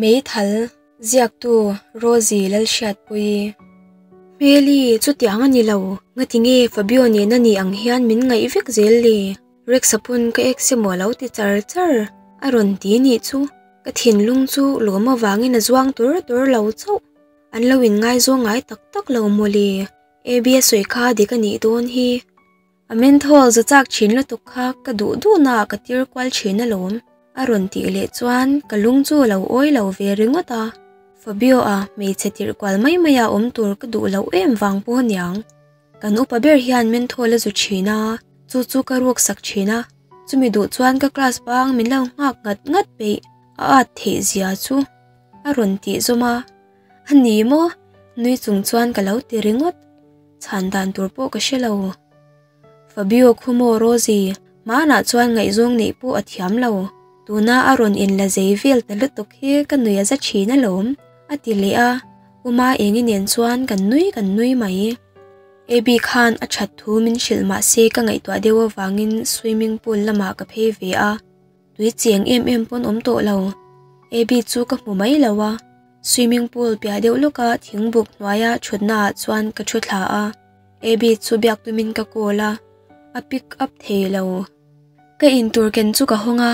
Meithal, Ziaktu, Rosie Lalhriatpuii. Hmeli, chutiang a ni lo. Ngatinge Fabio nena ni ang hian min ngaih vek zel le? Rex-a pawn ka ex emaw a lo ti char char a rawn ti nih chu. Ka thinlung chu lawm avangin a zuang tur tur lo chauh. An lo inngaizawng ngai tak tak lo mawle. Abby a sawi kha dik a nih dawn hi. A menthol za chak thin lutuk kha ka duh duhna ah ka tir kual thin alawm a rawn tih leh chuan ka lung chu a lo awi lo ve ringawt a. Fabio a hmeichhe tirh kual mai mai a awm tur ka duh loh em vang pawh aniang. Kan upa ber hian menthol a zu thin a, chu chu ka ruk sak thin a. Chumi duh chuan ka class bang min lo nghak ngat ngat peih a at theih zia chu a rawn tih zawm a. A ni maw? Nui chung chuan ka lo ti ringawt. Chhan dan tur pawh ka hre lo. Fabio Khumo Rosie, hmanah chuan ngaihzawng neih pawh a thiam lo. Tuna a rawn inla zei vel ta lutuk hi ka nui a za thin alawm, a ti leh a. Uma Engi nen chuan kan nui kan nui mai. Abby khan a that thu min hrilh mah se ka ngaihtuah deuh avangin swimming pool lamah ka phei ve a. Tui cheng em em pawn awm tawh lo. Abby chu ka hmu mai lo a. Swimming pool piah deuh lawka thingbuk hnuaia thutna ah chuan ka thu thla a. Abby chu biak tumin ka call a, a pick up thei lo. Ka intur ken chu ka hawng a,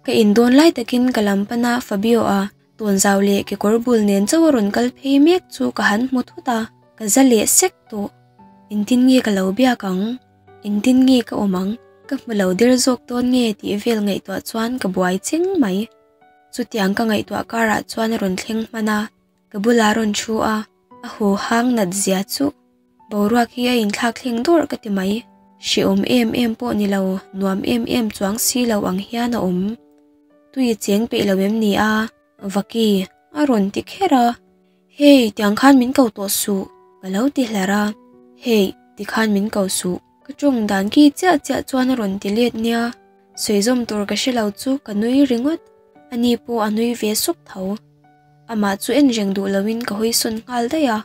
ka in dawn lai takin ka lam pan a Fabio a tawnzau leh kekawr bul nen chauh a rawn kal phei mek chu ka han hmu thut a, ka za leh sek tawh. Engtin nge ka lo biak ang? Engtin nge ka awm ang? Ka hmu lo der zawk dawn nge tih vel ngaihtuah chuan ka buai cheng mai. Chutiang ka ngaihtuah karah chuan a rawn thleng hman a, ka bulah a rawn thu a, a haw hang nat zia chu boruak hi a inthlak thleng dawrh ka ti mai. Hrehawm em em pawh ni lo, nuam em em chuang si lo ang hian a awm. Tui cheng peih lo em ni a, Vaki a rawn ti kher a. Hei, tiang khan min ko tawh suh, ka lo ti hlar a. Hei, tikhan min ko suh, ka tawng dan ki chiah chiah chuan a rawn ti let nia. Sawi zawm tur ka hre lo chu ka nui ringawt, ani pawh a nui ve sup tho. Amah chu en reng duh loin ka hawi sawn nghal daih a.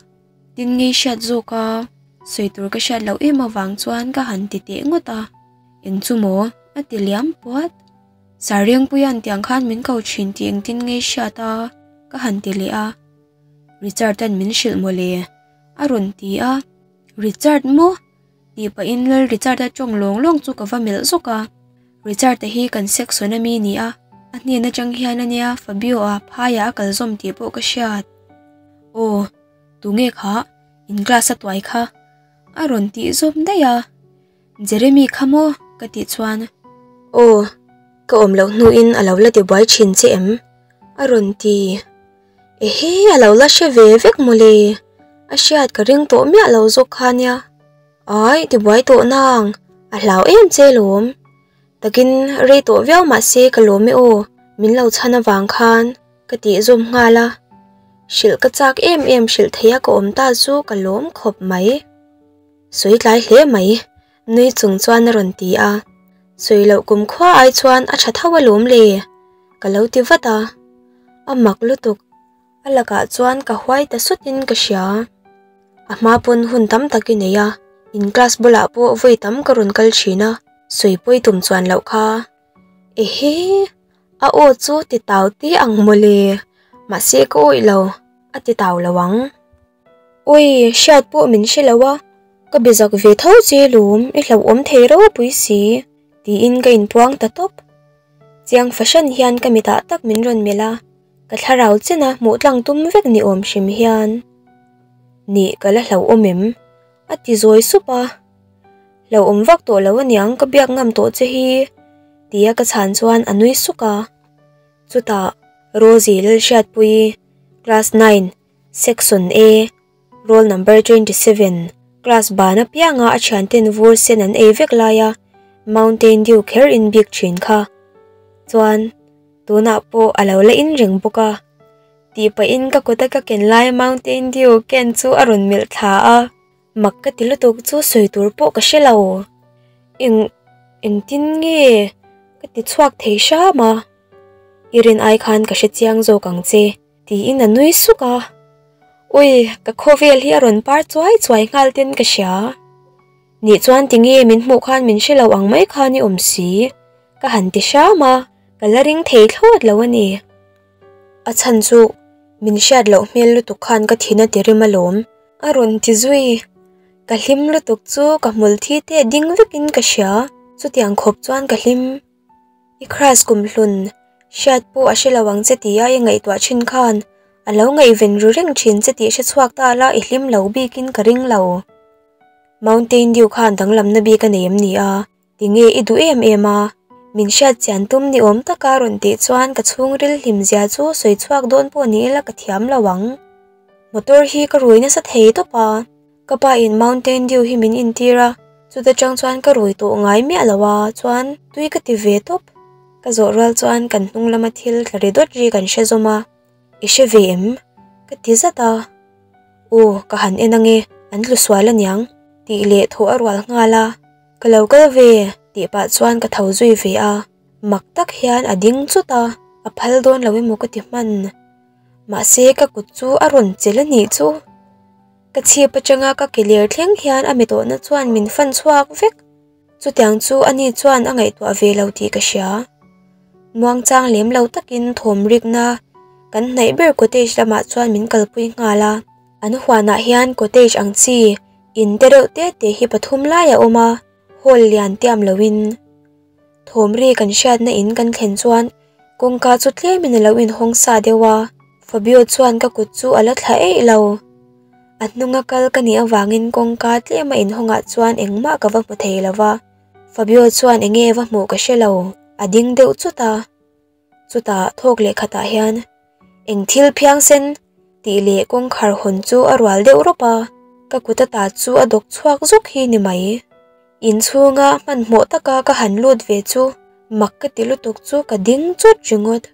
Tin ngei hriat zawk a, sawi tur ka hriat loh em avang chuan ka han ti teh ngawt a. Eng chu maw? a ti liam puat. Sariangpuia'n tiang khan min ko thin tih engtin nge hriat a? ka han ti leh a. Richard-a'n min hrilh mawle a rawn ti a. Richard maw? tih pahin Lal Richard-a tawng lawng lawng chu ka va melh zawk a. Richard-a hi kan section ami ni a, a hnen atang hian ania Fabio-a phaiah a kal zawm tih pawh ka hriat. Aw, tunge kha? In class a tuai kha a rawn tih zawm daih a. Jeremy kha maw? ka tih chuan. Aw, ka awm loh hnuin a lo la ti buai thin che em? a rawn ti. Ehe, a lo la hre ve vek mawle. A hriat ka ring tawh miah lo zawk kha nia. Ai, ti buai tawh nang, a hlau em che lawm. Takin rei tawh viau mah se ka lawm e aw, min lo chhan avang khan ka tih zawm nghal a. Hrilh ka chak em em hrilh theia ka awm ta chu ka lawm khawp mai. Sawi tlai hle mai, nui chung chuan a rawn ti a. Sawi loh kum khua ai chuan a tha tho alawm le, ka lo ti vat a. A mak lutuk, a lakah chuan ka huai ta sutin ka hria. A hma pawn hun tam tak i nei a, in class bulah pawh vawi tam ka rawn kal thin a, sawi pawi tum chuan loh kha. Ehe, a aw chu ti tau te ang mawle, mahse ka awih lo, a ti tau lo ang. Ui, hriat pawh min hre lo a, ka be zak ve tho che lawm, i hlauhawm thei ropui si, tiin ka inpuang ta tawp. Chiang fahran hian ka mitah tak min rawn melh a, ka thlarau chena hmuh tlang tum vek ni awm hrim hian. Nih, ka la hlauhawm em? a ti zawi sup a. Hlauhawm vak tawh lo aniang ka biak ngam tawh che hi, tia ka chhan chuan a nui suk a. Chutah, Rosie Lalhriatpuii, class nine, Section A, Roll number 27, Class ban apianga a thianten vur sen an ei vek laia Mountain Dew kher in bik thin kha. Chuan, tunah pawh a lo la in reng bawk a. Tih pahin ka kuta ka ken lai Mountain Dew ken chu a rawn melh thla a. Mak ka ti lutuk chu sawi tur pawh ka hre lo. Eng, engtin nge ka ti chhuak thei hram a. I rin ai khan ka hre chiang zawk ang che. Tiin a nui suk a. Ui, ka khawvel hi a rawn par chuai chuai nghal ten ka hria. Nih chuan tinge min hmuh khan min hre lo ang mai khan i awm si? Ka han ti hram a, ka la ring thei thlawt lo a ni. A chhan chu min hriat loh hmel lutuk khan ka thin a ti rim alawm a rawn ti zui. Ka hlim lutuk chu ka hmul thi te ding vekin ka hria, chutiang khawp chuan ka hlim. I crush kumhlun hriat pawh a hre lo ang che tia i ngaihtuah thin khan a lo ngaihven ru reng thin che tih hre chhuak ta la i hlim lo bikin ka ring lo. Mountain Dew khan danglamna bik a nei em ni a? Tinge i duh em em a? Min hriat chian tum ni awm taka rawn tih chuan ka chhungril hlim zia chu sawi chhuak dawn pawh ni ila ka thiam lo ang. Motor hi ka rui nasa thei tawp a, ka pa in Mountain Dew hi min intir a, chuta tang chuan ka rui tawh ngai miah lo a, chuan tui ka ti ve tawp. Ka zawh rual chuan kan hnung lama thil tla ri dawt ri kan hre zawm a, I hre ve em? Ka ti zat a. Aw, ka han en ange, an tlu sual aniang tih leh thawh a rual nghal a. Ka lo kal ve tih pah chuan ka tho zui ve a, mak tak hian a ding chut a, a phal dawn lo emaw ka ti hman. Mahse ka kut chu a rawn chelh a nih chu. Ka chhip atanga ka ke ler thleng hian a mi tawhna chuan min fan chhuak vek. Chutiang chu ani chuan a ngaihtuah ve lo tih ka hria. Muangchang lem lo takin thawm rikna kan hnaih ber cottage lamah chuan min kalpui nghal a. An huanah hian cottage ang chi in te reuh te te hi pathum lai a awm a, hall lian tiam loin. Thawm ri kan hriatna in kan thlen chuan kawngka chu tlemin a lo inhawng sa deuh a, Fabio chuan ka kut chu a la thla eih lo. A hnunga kal ka nih avangin kawngka tlema inhawngah chuan engmah ka va hmu thei lo va, Fabio chuan enge va hmuh ka hre lo, a ding deuh chut a. Chutah thawk leh khatah hian, Eng thil phiangsen? tih leh kawngkhar hawn chu a rual deuh rawp a, ka kut ata chu a dawk chhuak zawk hi ni mai. Inchhunga hmanhmawh taka ka han lut ve chu mak ka ti lutuk chu ka ding chawt ringawt.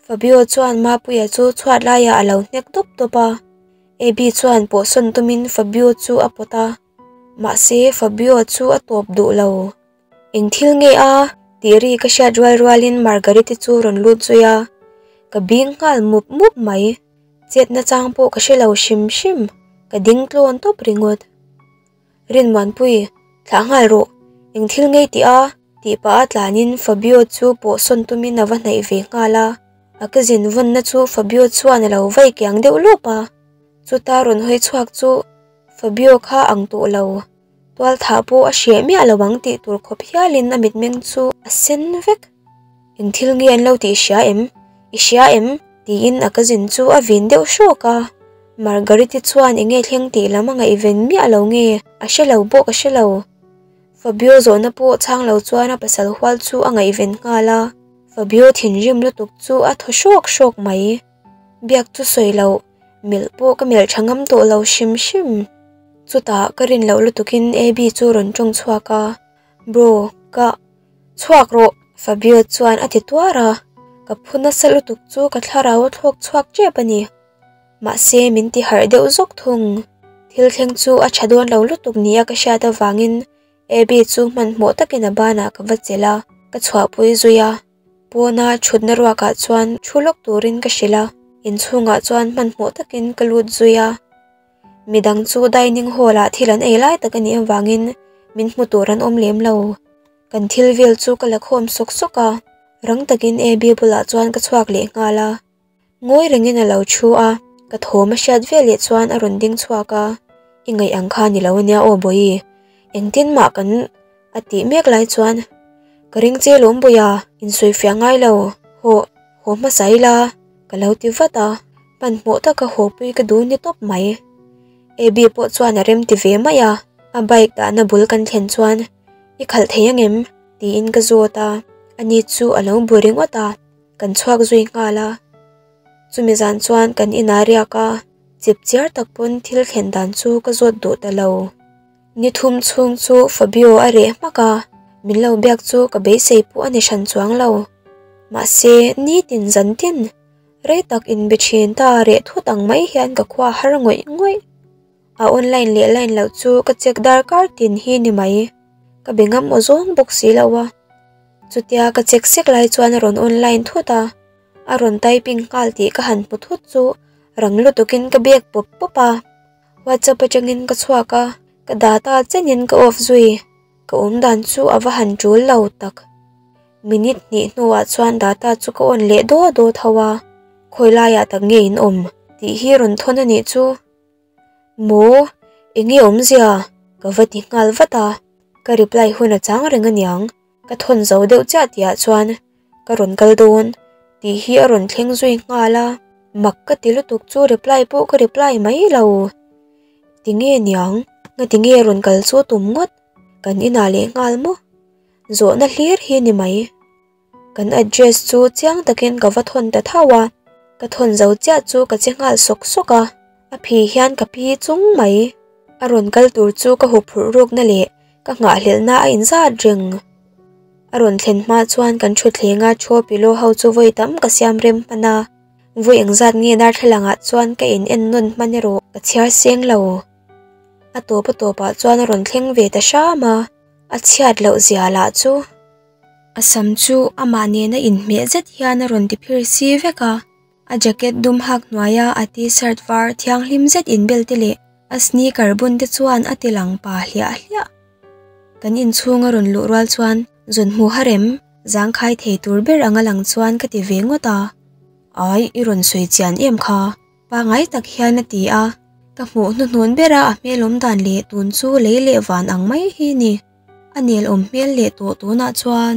Fabio chuan Mapuia chu chhuat laiah a lo hnek dawp dawp a, Abby chuan pawhsawn tumin Fabio chu a pawt a, mahse Fabio chu a tawp duh lo. Eng thil nge a? tih ri ka hriat rual rualin Margariti chu rawn lut zui a, ka bing nghal mup mup mai. Chet nachang pawh ka hre lo hrim hrim, ka ding tlawn tawp ringawt. Rinmuanpui, thlah nghal rawh, eng thil ngei tih a? tih pah a tlanin Fabio chu pawh sawn tumin a va hnaih ve nghal a, a ke zin vawnna chu Fabio chuan a lo vai kiang deuh lawp a, chuta rawn hawi chhuak chu Fabio kha ang tawh lo, tualthah pawh a hreh miah lo ang tih tur khawp hialin a mitmeng chu a sen vek. Eng thil nge an lo tih i hria em? I hria em? tiin a cousin chu a vin deuh hrawk a. Margariti chuan enge thleng tih lam a ngaihven miah lo nge a hre lo pawh ka hre lo. Fabio zawhna pawh chhang lo chuan a pasal hual chu a ngaihven nghal a. Fabio thinrim lutuk chu a thaw hrawk hrawk mai. Biak chu sawi loh, melh pawh ka melh tha ngam tawh lo hrim hrim. Chutah ka rin loh lutukin Abby chu rawn tawng chhuak a, Bro, ka. Chhuak rawh! Fabio chuan a ti tuar a, ka phu nasa lutuk chu ka thlarau a thlawk chhuak tep a ni. Mahse min ti harh deuh zawk thung. Thil thleng chu a tha dawn lo lutuk nia ka hriat avangin Abby chu hmanhmawh takin a banah ka va chelh a, ka chhuahpui zui a. Pawna thutna ruakah chuan thu lawk turin ka hrilh a, inchhungah chuan hmanhmawh takin ka lut zui a. Midang chu dining hall ah thil an ei lai tak a nih avangin min hmu tur an awm lem lo. Kan thil vel chu ka la khawm sawk sawk a, rang takin Abby bulah chuan ka chhuak leh nghal a. Ngawi rengin a lo thu a, ka thawm a hriat veleh chuan a rawn ding chhuak a, I ngaih ang kha ni lo ania aw Bawihi, engtin mah kan a tih mek lai chuan ka ring che lawm Bawiha, insawifiah ngai lo, hawh, haw hmasa ila ka lo ti vat a, hmanhmawh taka haw pui ka duh ni tawp mai. Abby pawh chuan a rem ti ve mai a, a bike dahna bul kan thlen chuan I khalh thei angem? tiin ka zawt a, ani chu a lo bu ringawt a. Kan chhuak zui nghal a, chumi zan chuan kan inah riak a, chip chiar tak pawn thil thlen dan chu ka zawt duh ta lo. Ni thum chhung chu Fabio a reh hmak a, min lo biak chu ka beisei pawh a ni hran chuang lo. Mahse, nitin zan tin rei tak inbe thin ta reh thut ang mai hian ka khua har ngawih ngawih. A online leh line loh chu ka check darkar tin hi ni mai. Ka be ngam aw zawng bawk si lo a. Chutia ka check sek lai chuan a rawn online thut a, a rawn typing nghal tih ka han hmu thut chu rang lutukin ka biak pawp pawp a. WhatsApp atangin ka chhuak a, ka data chenin ka off zui. Ka awm dan chu a va han tul lo tak. Minute hnih hnuah chuan data chu ka on leh daw daw tho a. Khawi laiah tak nge in awm? Tih hi rawn thawn a nih chu. Maw? Enge awmzia? Ka va ti nghal vat a, ka reply hun a chang reng aniang. Ka thawn zo deuh chiah tihah chuan ka rawn kal dawn tih hi a rawn thleng zui nghal a, mak ka ti lutuk chu reply pawh ka reply mai lo. Tinge niang? Ngatinge rawn kal chu tum ngawt? Kan inah leh nghal maw? Zawhna hlir hi ni mai. Kan address chu chiang takin ka va thawn ta thau a, ka thawn zo chiah chu ka che nghal sawk sawk a, a phi hian ka pi chung mai. A rawn kal tur chu ka huphurh rukna leh ka nghahhlelhna a inzat reng. A rawn thlen hma chuan kan thutthleng a thu pillow ho chu vawi tam ka siam rem hman a, vawi engzat nge darthlalang ah chuan ka in en nawn hman erawh ka chhiar seng lo. A tawp a tawp ah chuan a rawn thleng ve ta hram a, a chhiat loh zia lah chu. A sam chu amah nena inhmeh zet hian a rawn ti phir si vek a, a jacket dum hak hnuaia a t-shirt var thianghlim zet inbel te leh a sneaker bun te chuan a ti lang pa hliah hliah. Kan inchhung a rawn luh rual chuan zawn hmu harem zangkhai thei tur ber anga lang chuan ka ti ve ngawt a, Ai i rawn sawi chian em kha? Pangai tak hian a ti a, ka hmuh hnuhnun bera a hmel awm dan leh tun chu lei leh van ang mai hi ni. A nel awm hmel leh tawh tunah chuan.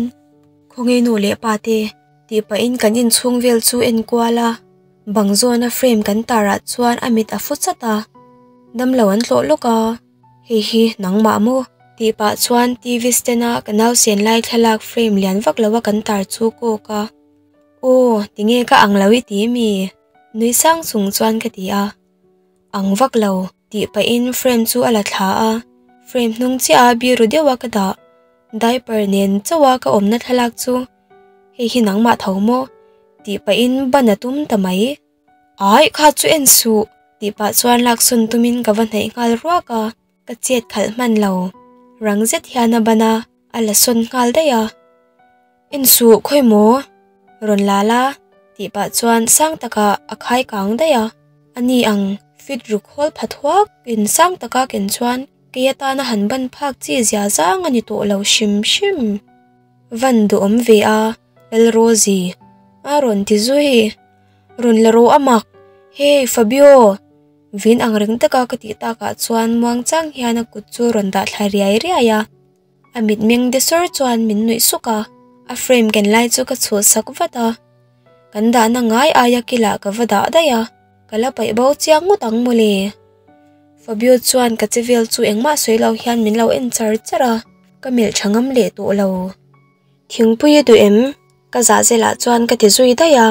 Khawnge nu leh pa te tih pahin kan inchhung vel chu en kual a, bang zawna frame kan tarah chuan a mit a fu chat a, damlo an tlawh lawk a, hei hi nangmah maw? Tih pah chuan TV stand a ka nausen lai thlalak frame lian vak lo a kan tar chu kawk a, Aw, tinge ka ang lo i ti mi? Nui sang chung chuan ka ti a. Ang vak lo, tih pahin frame chu a la thla a, frame hnung chiah a biru deuh a ka dah diaper nen chauh a ka awmna thlalak chu hei hi nangmah tho maw tih pahin ban a tum ta mai. Aih kha chu en suh tih pah chuan laksawn tumin ka va hnaih nghal ruak a, ka chet khalh hman lo. Rang zet hian a ban a, a la sawn nghal daih a. En suh khawi maw? Rawn la la tih pah chuan sang takah a khai kang daih a. A ni ang fit ruk hawl pha thuak in sang taka ken chuan kei atana han ban phak chi zia zang a ni tawh lo hrim hrim. Van duhawm ve a Lalrosie a rawn ti zui. Rawn la rawh a mak. Hey Fabio! Vin ang reng taka ka tih takah chuan muangchang hian a kut chu rawn dah thla riai riai a. A mitmeng de sawr chuan min nuih suk a, a frame ken lai chu ka chhuh sak vat a. Kan dahna ngai aia kilah ka va dah daih a, ka la paih bo chiang ngawt ang mawle. Fabio chuan ka che vel chu engmah sawi lo hian min lo en char char a, ka melh tha ngam leh tawh lo. Thingpui i duh em? Ka zah zelah chuan ka ti zui daih a,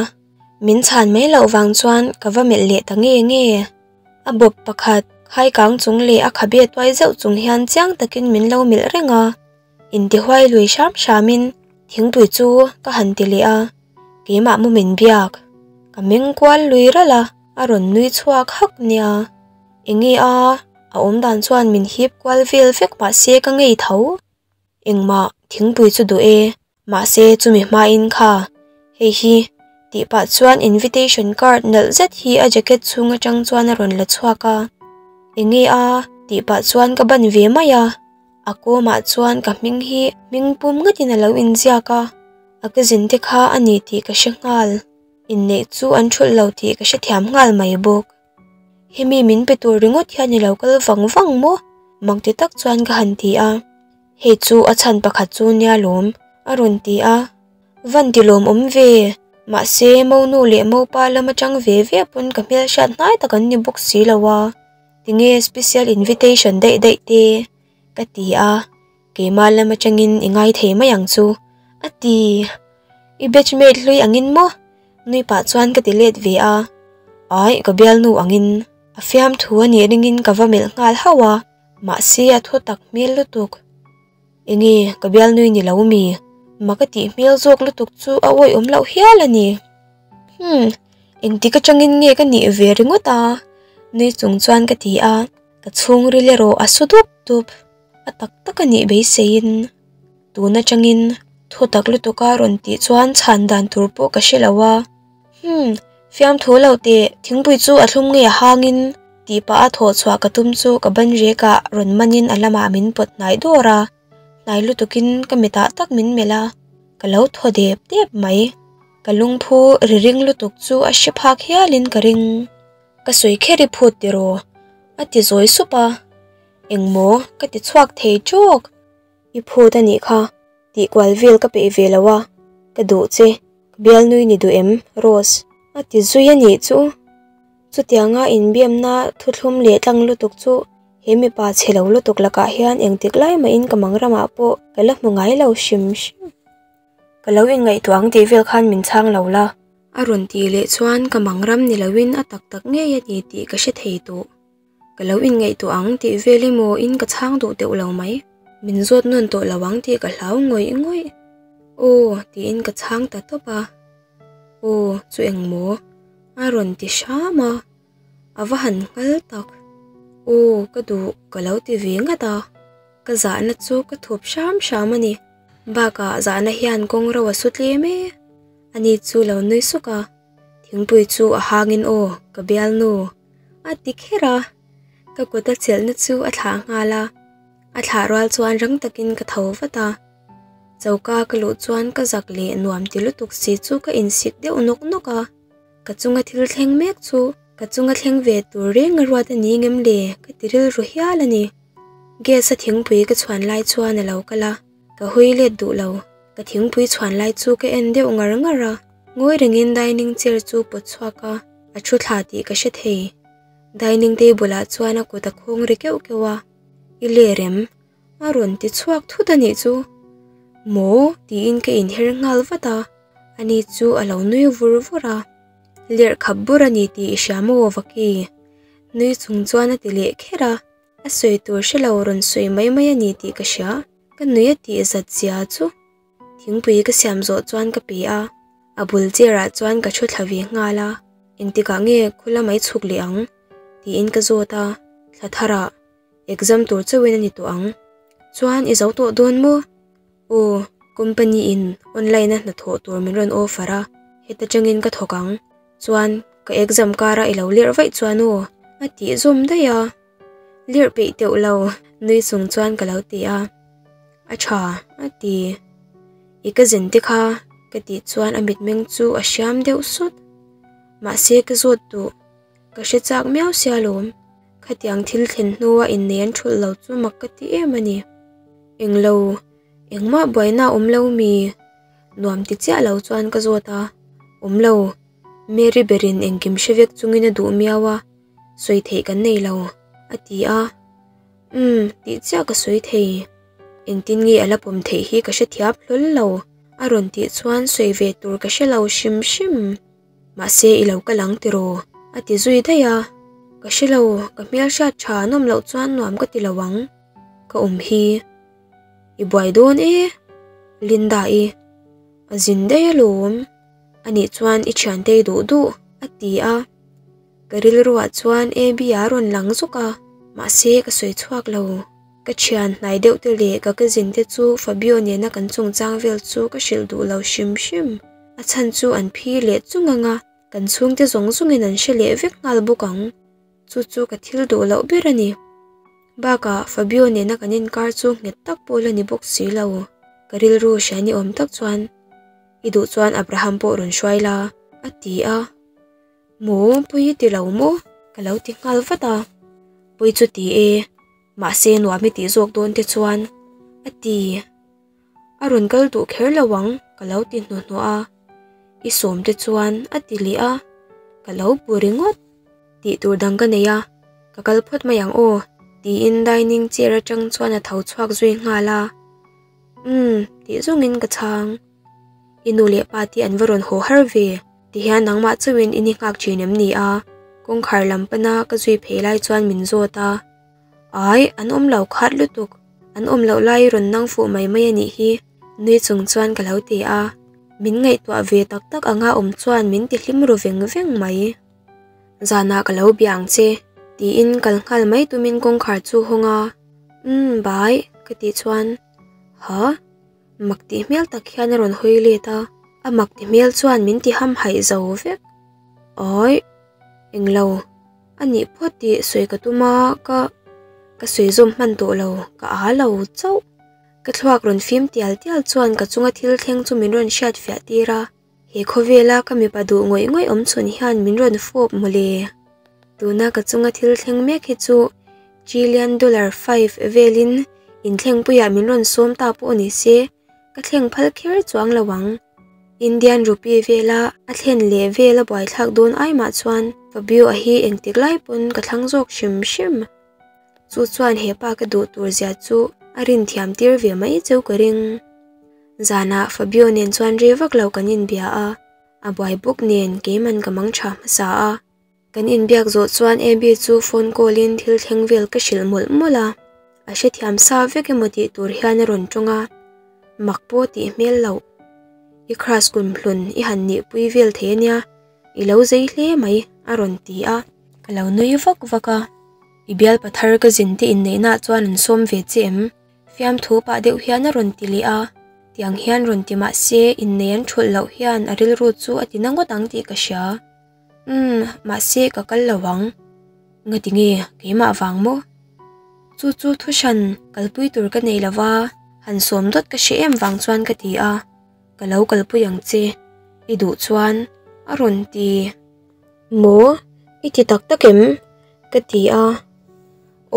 min chhan mai loh vang chuan ka va melh leh ta nge nge. A bawp pakhat, khaikang chung leh a khabe tuai zeuh chung hian chiang takin min lo melh reng a. Intihuai lui hram hramin thingpui chu ka han ti leh a, keimah mu min biak. Ka meng kual lui ralh a, a rawn nui chhuak hak nia. Enge a, a awmdan chuan min hip kual vel vek mahse ka ngei tho. Engmah, thingpui chu duh e. Mahse chumi hmain kha, hei hi, tih pah chuan invitation card nalh zet hi a jacket chhung atang chuan a rawn la chhuak a. Enge a? tih pah chuan ka ban ve mai a. A kawmah chuan ka hming hi hming pum ngatin a lo inziak a, a cousin te kha a ni tih ka hre nghal. Inneih chu an thulh lo tih ka hrethiam nghal mai bawk. Hemi min pe tur ringawt hian i lo kal vang vang maw? Mak ti tak chuan ka han ti a. Hei chu a chhan pakhat chu nia lawm, a rawn ti a. Van ti lawmawm ve, mahse monu leh mopa lam atang ve ve pawn ka hmelhriat hnai tak an ni bawk si lo a, tinge special invitation daih daih te? ka ti a, keimah lam atangin i ngai thei mai ang chu, a ti. I batchmate hlui angin maw? Nui pah chuan ka ti let ve a, Aih ka bialnu angin a fiamthu a nih ringin ka va melh nghal hauh a. Mahse a thaw tak hmel lutuk. Enge ka bialnui ni lo mi? Mak a tih hmel zawk lutuk chu a awih awm loh hial a ni. Hmm, engtik atangin nge ka nih ve ringawt a? Nui chung chuan ka ti a, ka chhungril erawh a su dup dup. A tak tak a nih beiseiin tun atangin thaw tak lutuk a rawn tih chuan chhan dan tur pawh ka hre lo a. Hmm, fiamthu lo teh, thingpui chu a thlum nge a hangin tih pah a thawh chhuah ka tum chu ka ban rek ah rawn manin a lamah min pawt hnai dawr a, hnai lutukin ka mitah tak min melh a, ka lo thaw dep dep mai. Ka lungphu ri ring lutuk chu a hre phak hialin ka ring. Ka sawi kher i phut tiraw? A ti zawi sup a. Engmaw ka ti chhuak thei tawk. I phut a nih kha, tih kual vel ka peih ve lo a, ka duh che, ka bialnui ni duh em, Rose? A ti zui a nih chu. Chutianga inbiamna thuthlum leh tlang lutuk chu he mipa chhe lo lutuk lakah hian engtik lai mahin ka mang ramah pawh ka la hmu ngai lo hrim hrim. Ka lo inngaihtuah ang tih vel khan min chhang lo la. A rawn tih leh chuan ka mang ram ni loin a tak tak ngei a ni tih ka hre thei tawh. Ka lo inngaihtuah ang tih vel emaw in ka chhang duh deuh lo mai. Min zawt nawn tawh lo ang tih ka hlau ngawih ngawih. Aw tiin ka chhang ta tawp a. Aw chu engmaw? A rawn ti hram a. A va han nghal tak. Aw ka duh ka lo ti ve ngat a. Ka zahna chu ka thup hram hram a ni. Bakah zahna hian kawng ro a su tlem e. Ani chu lo nui suk a. Thingpui chu a hangin aw ka bialnu. A ti kher a, ka kut a chelhna chu a thlah nghal a, a thlah rual chuan rang takin ka tho vat a. Choka ka luh chuan ka zak leh nuam ti lutuk si chu ka insik deuh nawk nawk a, ka chunga thil thleng mek chu ka chunga thleng ve tur reng a ruat a ni ngem le ka ti rilru hial a ni. Gas a thingpui ka chhuan lai chuan a lo kal a, ka hawi let duh lo, ka thingpui chhuan lai chu ka en deuh ngar ngar a, ngawi rengin dining chair chu pawt chhuak a, A thu thla tih ka hre thei. Dining table ah chuan a kut a khawng ri keuh keuh a, I ler em? A rawn ti chhuak thut a nih chu. Maw? Tiin ka inher nghal vat a, ani chu a lo nui vur vur a. Lerh khap bur a ni tih i hria maw Vaki? Nui chung chuan a ti leh kher a, a sawi tur hre lo rawn sawi mai mai a ni tih ka hria. Ka nui a tih zat zia chu. Thingpui ka siam zawh chuan ka pe a, a bul chair ah chuan ka thu thla ve nghal a, engtikah nge khula mai chhuk leh ang? tiin ka zawt a, thla tharah exam tur chauhin a ni tawh ang. Chuan i zo tawh dawn maw? Aw, company in online a hnathawh tur min rawn offer a, heta tangin ka thawk ang. Chuan ka exam kara i lo lerh vaih chuan aw a tih zawm daih a. Lirh peih teuh lo, nui chung chuan ka lo ti a. A tha, a ti. I ka zen te kha, ka tih chuan a mitmeng chu a hriam deuh sawt. Mahse ka zawt duh, ka hre chak miau sia lawm. Khatiang thil thlen hnua innei an thulh lo chu mak ka ti em a ni. Englo, engmah buaina a awm lo mi? Nuam ti chiah lo chuan ka zawt a. Awm lo, Mary berin engkim hre vek chungin a duh miau a. Sawi theih kan nei lo, a ti a. Umm, tih chiah ka sawi thei. Engtin nge a la pawm theih hi ka hrethiam hlawl lo, a rawn tih chuan sawi ve tur ka hre lo hrim hrim. Mahse i lo kal ang tiraw? a ti zui daih a. Ka hre lo, ka hmelhriat tha an awm loh chuan nuam ka ti lo ang. Ka awm hi. I buai dawn e, Linda-i. A zin daih alawm. Anih chuan i thiante i duh duh, a ti a. Ka rilruah chuan Abby a rawn lang zuk a, mahse ka sawi chhuak lo. Ka thian hnai deuh te leh ka cousin te chu Fabio nena kan chungchang vel chu ka hrilh duh lo hrim hrim. A chhan chu an phi leh chung ang a, kan chhungte zawng zawngin an hre leh vek nghal bawk ang. Chu chu ka thil duh loh ber a ni. Bakah Fabio nena kan inkar chu nghet tak pawh la ni bawk si lo. Ka rilru hria ni awm tak chuan, I duh chuan Abraham pawh rawn hruai la, a ti a. Maw, pui i ti lo maw? Ka lo ti nghal vat a. Pui chu ti e, mahse nuam i tih zawk dawn te chuan a ti. A rawn kal duh kher lo ang ka lo ti hnuhnawh a. I sawm te chuan a ti leh a, ka lo bu ringawt. Tih tur dang ka nei a, ka kal phawt mai ang aw tiin dining chair atang chuan a tho chhuak zui nghal a. Umm tih zawngin ka chhang. I nu leh pa te an va rawn haw har ve. Tihian nangmah chauhin i ni nghak thin em ni a? Kawngkhar lam pana ka zui phei lai chuan min zawt a. Ai, an awm lo khat lutuk. An awm loh lai rawn nang fuh mai mai a nih hi, nui chung chuan ka lo ti a. Min ngaihtuah ve tak tak anga awm chuan min ti hlim ru veng veng mai. Zanah ka lo bia ang che, tiin kal nghal mai tumin kawngkhar chu hawng a. Umm, bai, ka tih chuan, Ha? Mak tih hmel tak hian a rawn hawi let a, a mak ti hmel chuan min ti hamhaih zo vek. Awi, englo, a nih phawt tih sawi ka tum a, ka ka sawi zawm hman tawh lo, ka aa lo chauh. Ka thluak rawn fim tial tial chuan ka chunga thil thleng chu min rawn hriat fiah tir a. He khawvela ka mipa duh ngawih ngawih awm chhun hian min rawn fawp mawle. Tuna ka chunga thil thleng mek hi chu trillion dollar five velin inthlengpuiah min rawn sawm ta pawh ni se ka thleng phal kher chuang lo ang. Indian rupee vela a thlen leh vel a buaithlak dawn ai mah chuan Fabio-a hi engtik lai pawn ka thlang zawk hrim hrim. Chu chuan he pa ka duh tur zia chu a rin thiam tir ve mai cheu ka ring. Zanah Fabio nen chuan rei vak lo kan inbia a, a buai bawk nen keiman ka mang tha hmasa a. Kan inbiak zawh chuan Abby chu phone call in thil thleng vel ka hrilh mawlh mawlh a, a hrethiam sa vek emaw tih tur hian a rawn tawng a, mak pawh tih hmel loh. I crush kum hlun i han nihpui vel thei ania, i lo zei hle mai a rawn ti a. Ka lo nui vak vak a, i bialpa thar ka zin te inneihnaah chuan an sawm ve che em? Fiamthu pah deuh hian a rawn ti leh a, tiang hian rawn ti mah se innei an thulh loh hian a rilru chu a ti na ngawt ang tih ka hria. Umm, mahse ka kal lo ang. Ngati nge, keimah vang maw? Chu chu thu hran kalpui tur ka nei lova, han sawm dawt ka hre em vang chuan ka ti a, ka lo kalpui ang che, i duh chuan a rawn ti. Maw? I ti tak tak em? Ka ti a.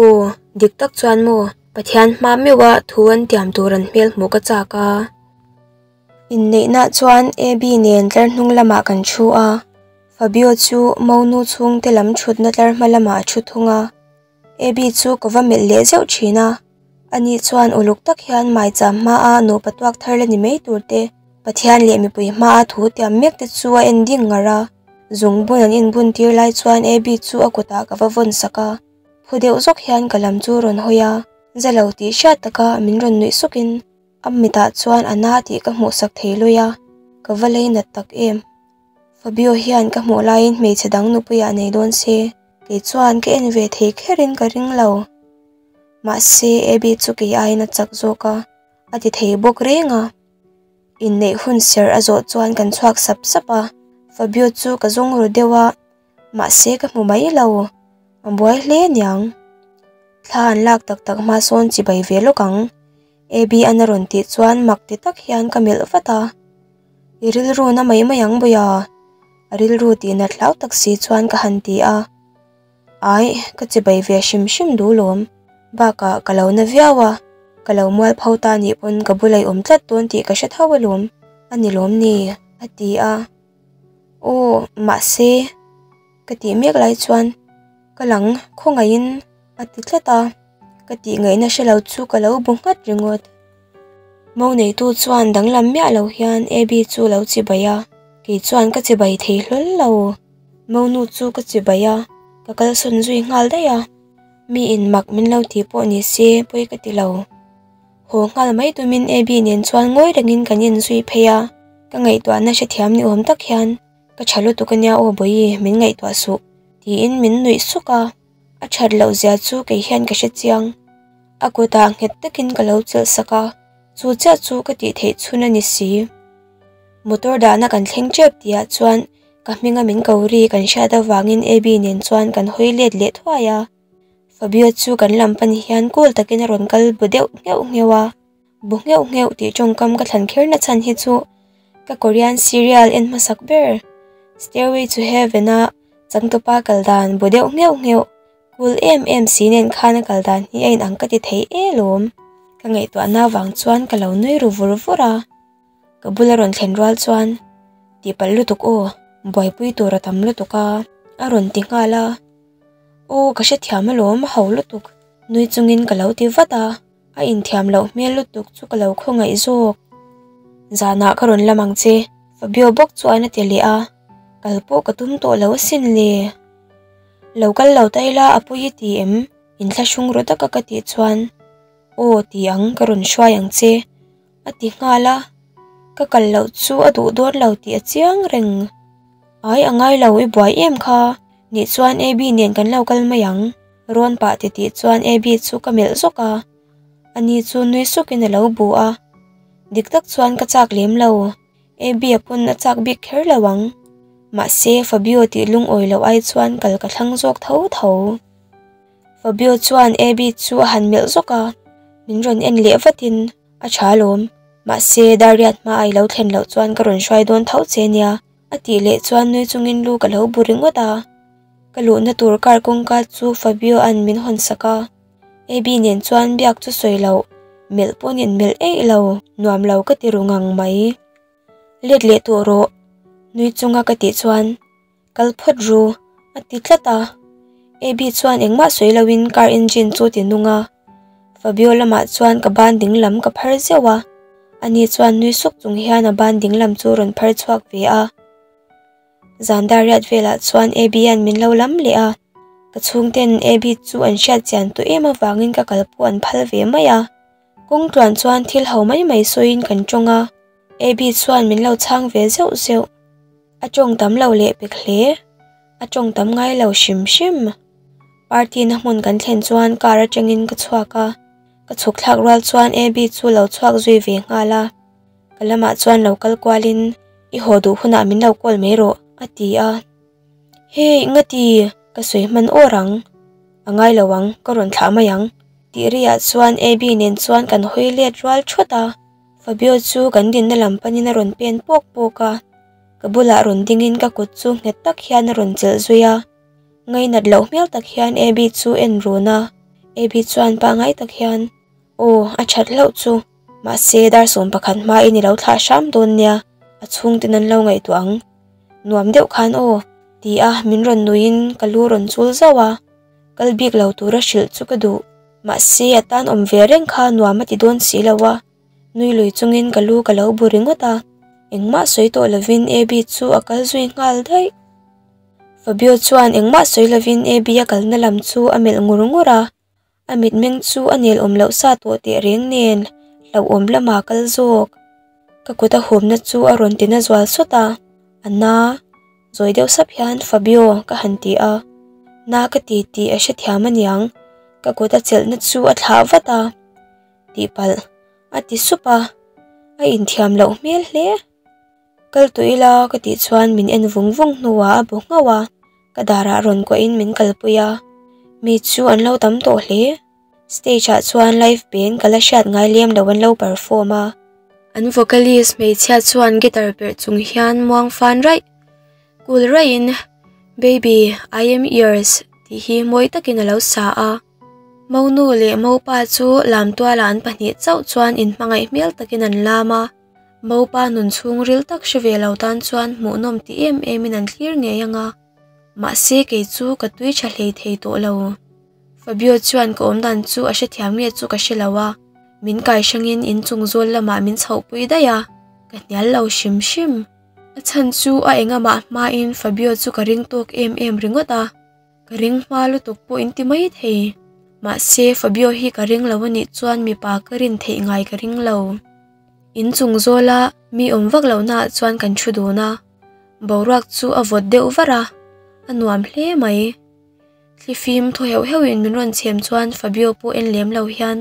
Aw, dik tak chuan maw, Pathian hma meuha thu an tiam tur an hmel hmuh ka chak a. Inneihna chuan Abby nen tlar hnung lamah kan thu a, Fabio chu Monu chhungte lam thutna tlar hma lamah a thu thung a. Abby chu ka va melh leh zeuh thin a, ani chuan uluk tak hian maicham hmaa nupa tuak thar la ni mai tur te, Pathian leh mipui hmaa thu tiam mek te chu a en ding ngar a. Zungbun an inbun tir lai chuan Abby chu a kutah ka va vawn sak a, phu deuh zawk hian ka lam chu rawn hawi a, za lo tih hriat taka min rawn nuih sukin, A mitah chuan a na tih ka hmuhsak thei lui a, ka va lei nat tak em. Fabio hian ka hmuh laiin hmeichhe dang nupuiah nei dawn se, kei chuan ka en ve thei kherin ka ring lo. Mahse, Abby chu kei aiin a chak zawk a, a ti thei bawk reng a. Inneih hun serh a zawh chuan kan chhuak sap sap a, Fabio chu ka zawng ru deuh a, mahse ka hmu mai lo, a buai hle niang. Thla an lak tak tak hma sawn chibai ve lawk ang. Abby an a rawn tih chuan mak ti tak hian ka melh vat a, I rilru na mai mai ang Bawia, a rilru tih nat hlau tak si chuan ka han ti a. Aih, ka chibai ve hrim hrim duh lawm, bakah ka lo na viau a, ka lo mual pho ta nih pawn ka bula i awm tlat dawn tih ka hre tho alawm, a ni lawm ni? a ti a. Aw, mahse, ka tih mek lai chuan ka lang khawngaihin a ti tlat a, ka tih ngaihna hre lo chu ka lo bu nghat ringawt. Mo neitu chuan danglam miah lo hian Abby chu lo chibai a, kei chuan ka chibai thei hlawl lo. Mo nu chu ka chibai a, ka kalsawn zui nghal daih a, mi in mak min lo tih pawh ni se pawi ka ti lo. Haw nghal mai tumin Abby nen chuan ngawi rengin kan inzui phei a, ka ngaihtuahna hrethiam ni awm tak hian Ka tha lutuk ania aw Bawihi, min ngaihtuah suh, tiin min nuih suk a. A that loh zia chu kei hian ka hre chiang. A kutah nghet takin ka lo chelh sak a, chu chiah chu ka tih theih chhun a ni si. Motor dahna kan thleng tep tihah chuan ka hminga min ko ri kan hriat avangin Abby nen chuan kan hawi let leh thuai a. Fabio chu kan lam pan hian cool takin a rawn kal bu deuh ngheuh ngheuh a. Bu ngheuh ngheuh tih tawngkam ka thlan kher na chhan hi chu ka Korean serial en hmasak ber Stairway to Heaven a changtupa kal dan bu deuh ngheuh ngheuh cool em em si nen khan a kal dan hi a inang ka ti thei e lawm. Ka ngaihtuahna vang chuan ka lo nui ru vur vur a, ka bula rawn thlen rual chuan tihpalh lutuk aw buaipui tur a tam lutuk a a rawn ti nghal a, aw ka hrethiam alawm a ho lutuk nui chungin ka lo ti vat a. A inthiam loh hmel lutuk chu ka lo khawngaih zawk. Zanah ka rawn lam ang che, Fabio bawk chuan a ti leh a, kal pawh ka tum tawh lo asin le. Lo kal lo ta ila a pawi i ti em? Inthlahrung ru taka ka tih chuan, Aw ti ang, ka rawn hruai ang che, a ti nghal a, ka kal loh chu a duh dawn lo tih a chiang reng. Ai a ngai lo i buai em kha, nih chuan Abby nen kan lo kal mai ang. Rawn pah titih chuan Abby chu ka melh zawk a, ani chu nui sukin a lo bu a. Dik tak chuan ka chak lem lo, Abby a pawn a chak bik kher lo ang. Mahse Fabio tih lungawi loh ai chuan kal ka thlang zawk tho tho. Fabio chuan Abby chu a han melh zawk a, min rawn en leh vatin a tha alawm. Mahse, dar riat hma a i lo thlen loh chuan ka rawn hruai dawn tho che nia, a tih leh chuan nui chungin lu ka lo bu ringawt a. Ka luhna tur car kawngka chu Fabio an min hawn sak a. Abby nen chuan biak chu sawi loh, melh pawn in melh eih lo, nuam lo ka ti ru ngang mai. Let leh tawh rawh, nui chunga ka tih chuan Kal phawt ru, a ti tlat a. Abby chuan engmah sawi loin car engine chu ti nung a. Fabio lamah chuan ka ban ding lam ka phar zeuh a, ani chuan nui suk chung hian a ban ding lam chu rawn phar chhuak ve a. Zan dar riat velah chuan Abby an min lo lam leh a, ka chhungten Abby chu an hriat chian tawh em avangin ka kal pawh an phal ve mai a. Kawng tluan chuan thil ho mai mai sawiin kan tawng a, Abby chuan min lo chhang ve zeuh zeuh. A tawng tam lo leh pek hle, a tawng tam ngai lo hrim hrim. Party na hmun kan thlen chuan car atangin ka chhuak a, ka chhuk thlak rual chuan Abby chu lo chhuak zui ve nghal a. Ka lamah chuan lo kal kualin, I haw duh hunah min lo call mai rawh, a ti a. Hey, ngati, ka sawi hman awr ang. A ngai lo ang, ka rawn thlah mai ang, tih riah chuan Abby nen chuan kan hawi let rual thawt a. Fabio chu kan dinna lam panin a rawn pen pawk pawk a. Ka bulah rawn dingin ka kut chu nghet tak hian a rawn chelh zui a. Ngainat loh hmel tak hian Abby chu en run a. Abby chuan pangngai tak hian, Aw, a that hlauh chu. Mahse, dar 11 hmain i lo thlah hram dawn nia, a chhungten an lo ngaihtuah ang. Nuam deuh khan aw, ti a min rawn nuiin ka lu rawn chul zauh a. Kal bik lo tura hrilh chu ka duh. Mahse, a tan awm ve reng kha nuam a ti dawn si lo a. Nui lui chungin ka lu ka lo bu ringawt a. Engmah sawi tawh lovin Abby chu a kal zui nghal daih. Fabio chuan engmah sawi lovin Abby a kalna lam chu a melh ngur ngur a. A mitmeng chu a nel awm loh sa tawh teh reng nen hlauhawm lama kal zawk. Ka kut a humna chu a rawn tina zual sawt a, A na. Zawi deuh sap hian Fabio ka han ti a. Na ka ti tih a hrethiam aniang, ka kut a chelhna chu a thlah vat a. Tihpalh a ti sup a, a inthiam loh hmel hle. Kal tawh ila ka tih chuan min en vung vung hnuah a bu nghauh a, ka darah rawn kuahin min kalpui a, mi chu an lo tam tawh hle. Stage ah chuan live band ka la hriat ngai lem lo an lo perform a. An vocalist hmeichhia chuan guitar perh chung hian muang fan raih, cool raihin Baby, I am yours tih hi mawi takin a lo sa a. Monu leh Mopa chu lamtualah an pahnih chauh chuan inhmangaih hmel takin an lam a. Mopa nun chhungril tak hre ve lo tan chuan hmuhnawm ti em emin an thlir ngei ang a, mahse kei chu ka tui tha hlei thei tawh lo. Fabio chuan ka awmdan chu a hrethiam nge chu ka hre lo a, min kai hrangin inchung zawl lamah min chhohpui daih a, ka hnial lo hrim hrim. A chhan chu a engamah hmain Fabio chu ka ring tawk em em ringawt a. Ka ring hma lutuk pawh in ti mai thei. Mahse, Fabio hi ka ring lo a nih chuan mipa ka rin theih ngai ka ring lo. In chung zawla mi awm vak lohnaah chuan kan thu dun a. Boruak chu a vawt deuh var a, a nuam hle mai. Thlifim thaw heuh heuhin min rawn chhem chuan Fabio pawh en lem lo hian,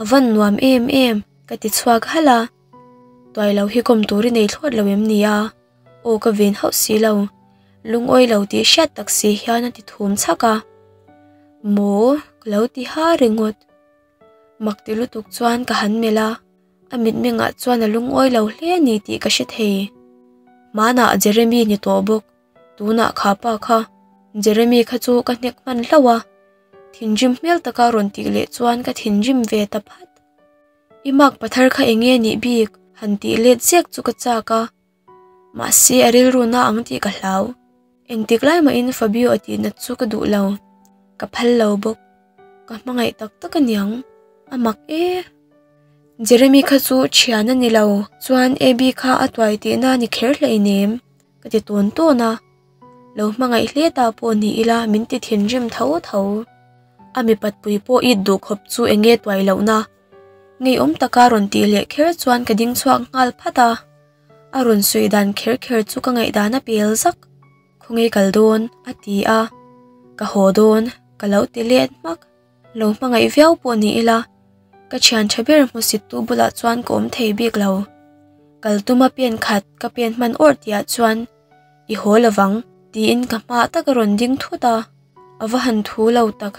A van nuam em em, ka ti chhuak halh a. Tuai lo hi kawm tur i nei thlawt lo em ni a? Aw ka ven hauh si lo, lungawi lo tih hriat tak si hian a ti thum chhak a. Maw? Ka lo ti ha ringawt. Mak ti lutuk chuan ka han melh a, a mitmengah chuan a lungawi lo hle a ni tih ka hre thei. Hmanah Jeremy ni tawh bawk, tunah kha pa kha. Jeremy kha chu ka hnek hman hlauh a, thinrim hmel taka rawn tih leh chuan ka thinrim ve ta phat. I mark pathar kha eng nge nih bik? Han tih let zek chu ka chak a. Mahse a rilru na ang tih ka hlau. Engtik lai mahin Fabio a tihnat chu ka duh lo. Ka phal lo bawk. Ka hmangaih tak tak aniang. A mak e. Jeremy kha chu thian a ni lo. Chuan Abby kha a tuai tihna a ni kher hleinem. Ka ti tawn tawn a. Lo hmangaih hle ta pawh ni ila min ti thinrim tho tho. A mipat pui pawh it duh khawp chu eng nge tuai lohna. Ngeiawm taka rawn tih leh kher chuan ka ding chhuak nghal phat a. A rawn sawi dan kher kher chu ka ngaihdan a pel zak. Khawnge kal dawn? a ti a. Ka haw dawn, ka lo ti let hmak. Lo hmangaih viau pawh ni ila, ka thian tha ber hmusittu bulah chuan ka awm thei bik lo. Kal tuma pen khat ka pen hman awrh tihah chuan i haw lovang tiin ka hmaah tak a rawn ding thut a, a va han thu lo tak.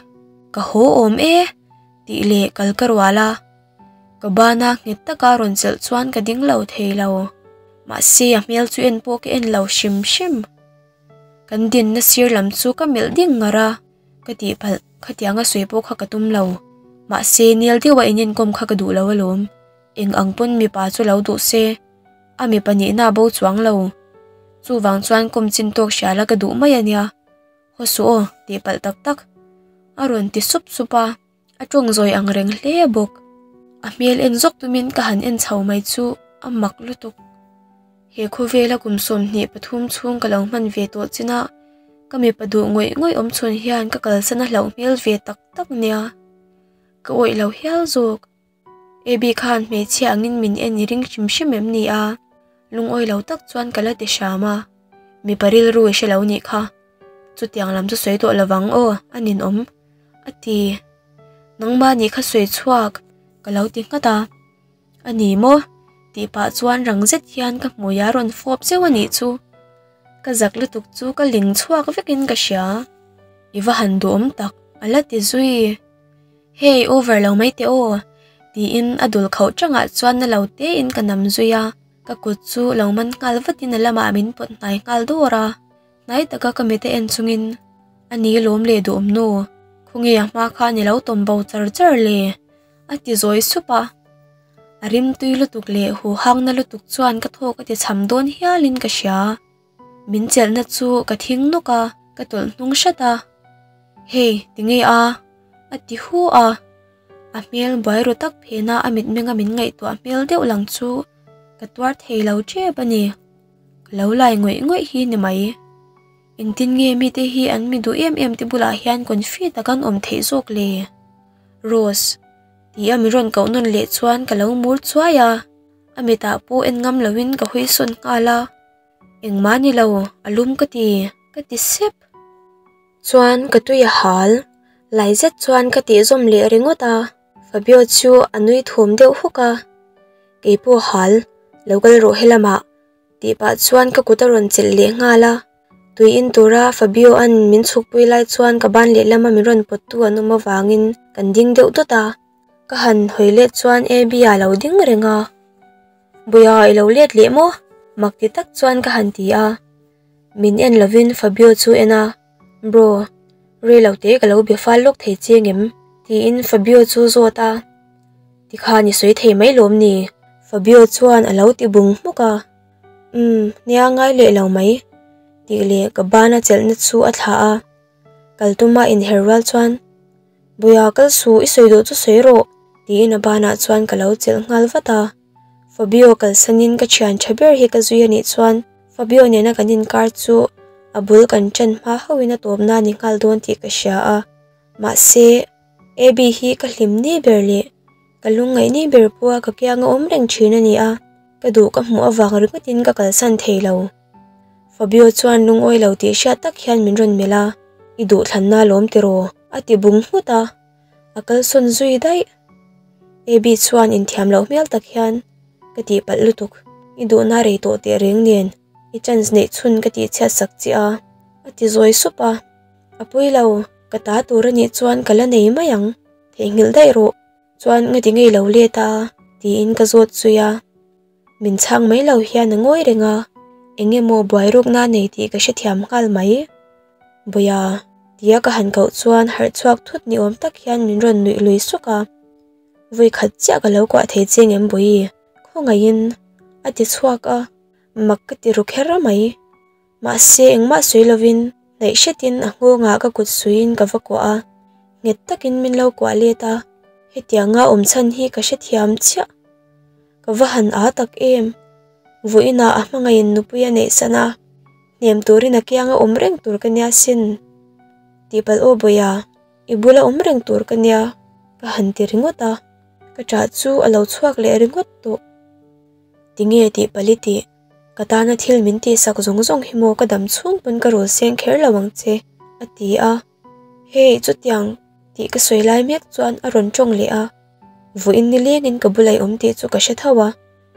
Ka haw awm e tih leh kal ka rual a. Ka bana nghet taka rawn chelh chuan ka ding lo thei lo. Mahse a hmel chu en pawh ka en lo hrim hrim. Kan dinna sir lam chu ka melh ding ngar a, ka tihpalh khatianga sawi pawh kha ka tum lo. Mahse nel deuha inenkawm kha ka duh lo alawm. Eng ang pawn mipa chu lo duh se, a mipa nihna a bo chuang lo. Chuvang chuan kawm chin tawk hriala ka duh mai a nia. Haw suh aw, tihpalh tak tak. A rawn ti sup sup a, a tawng zawi ang reng hle bawk. A hmel en zawk tumin ka han en chho mai chu a mak lutuk. He khawvela kum 23 chhung ka lo hman ve tawh chin a, ka mipa duh ngawih ngawih awm chhun hian ka kalsan a hlauh hmel ve tak tak nia. Ka awih lo hial zawk. Abby khan hmeichhia angin min en i ring hrim hrim em ni a? Lungawi lo tak chuan ka la ti hram a. Mipa rilru i hre lo nih kha. Chutiang lam chu sawi tawh lovang aw, a ninawm, a ti. Nangmah nih kha sawi chhuak, ka lo ti nghat a. A ni maw? tih pah chuan rang zet hian ka hmui a rawn fawp zeuh a nih chu. Ka zak lutuk chu ka ling chhuak vekin ka hria. I va han duhawm tak, a la ti zui. Hey, over lo mai teh aw, tiin a dul khauh changah chuan na lo tein ka nam zui a, ka kut chu lo man nghal vatin a lamah min pawt hnai nghal dawr a, hnai taka ka mit a en chungin, A ni lawm leh duhawm nu, khawnge a hma khan i lo tawm bo char char le? a ti zawi sup a. A rimtui lutuk leh huhangna lutuk chuan ka thawk a ti cham dawn hialin ka hria. Min chelhna chu ka thing nawk a, ka tawlh hnung hrat a. Hey, tinge a? A ti hu a. A hmel buai ru tak phena a mitmenga min ngaihtuah hmel deuh lang chu ka tuar thei lo tep a ni. Ka lo lai ngawih ngawih hi ni mai. Engtin nge mite hi an mi duh em em te bulah hian confi tak an awm theih zawk le? Rose, ti a min rawn koh nawn leh chuan ka lo mur chuai a. A mitah pawh en ngam loin ka hawi sawn nghal a. Engmah ni lo, a lum ka ti, ka ti sep. Chuan ka tui a hal, lai zet chuan ka tih zawm leh ringawt a. Fabio chu a nui thum deuh huk a. Kei pawh hal, lo kal rawh helamah, tih pah chuan ka kut a rawn chelh leh nghal a. Tui in tura Fabio an min chhukpui lai chuan ka ban lehlama min rawn pawttu an awm avangin kan ding deuh dawt a. Ka han hawi let chuan Abby a lo ding reng a. Buia i lo let leh maw? Mak ti tak chuan ka han ti a. Min en lovin Fabio chu en a, Bro, rei lo te ka lo be fal lawk thei che ngem? Tiin Fabio chu zawt a. Tikhan i sawi thei mai lawm ni? Fabio chuan a lo ti bung hmuk a. Umm, nia ngai leh lo mai, tih leh ka bana chelhna chu a thlah a. Kal tuma inher rual chuan, Buia kal suh, i sawi duh chu sawi rawh, tiin a banah chuan ka lo chelh nghal vat a. Fabio kalsanin ka thian tha ber hi ka zui a nih chuan Fabio nena kan inkar chu a bul kan ṭan hma hauhin a tawpna a ni nghal dawn tih ka hria a. Mahse, Abby hi ka hlim ni ber leh ka lungngaih ni ber pawha ka kianga awm reng ṭhin a ni a, ka duh ka hmuh avang ringawtin ka kalsan thei lo. Fabio chuan lungawi lo tih hriat tak hian min rawn melh a, I duhthlanna alawm tiraw? a ti bung nghut a, a kalsawn zui daih. Abby chuan inthiam loh hmel tak hian, Ka tihpalh lutuk, i duhna rei tawh teh reng nen, i chance neih chhun ka tihchhiat sak che a, a ti zawi sup a. A pui lo, ka ta tur a nih chuan ka la nei mai ang, theihnghilh daih rawh, chuan ngati ngei lo let a, tiin ka zawt zui a. Min chhang mai lo hian a ngawi reng a, eng emaw buai rukna nei tih ka hrethiam nghal mai. Bawia, tia ka han koh chuan harh chhuak thut ni awm tak hian min rawn nuih lui suk a. Vawi khat chiah ka lo kuah thei che ngem Bawi, khawngaihin, a ti chhuak a, mak ka ti ru kher mai. Mahse engmah sawi lovin hnaih hretin a nghawngah ka kut suiin ka va kuah a, nghet takin min lo kuah let a, hetianga awm chhan hi ka hrethiam chiah. Ka va han â tak em! Vawiinah a hmangaihin nupui a neih san a, hnem turin a kianga awm reng tur ka nia sin. Tihpalh aw Bawia, i bula awm reng tur ka nia, ka han ti ringawt a, ka ṭah chu a lo chhuak leh ringawt tawh. Tinge tihpalh i tih? Ka tana thil min tihsak zawng zawng hi maw ka dam chhung pawn ka rul seng kher lo ang che, a ti a. Hei, chutiang tih ka sawi lai mek chuan a rawn tawng leh a. Vawiin nilengin ka bula i awm tih chu ka hre tho a,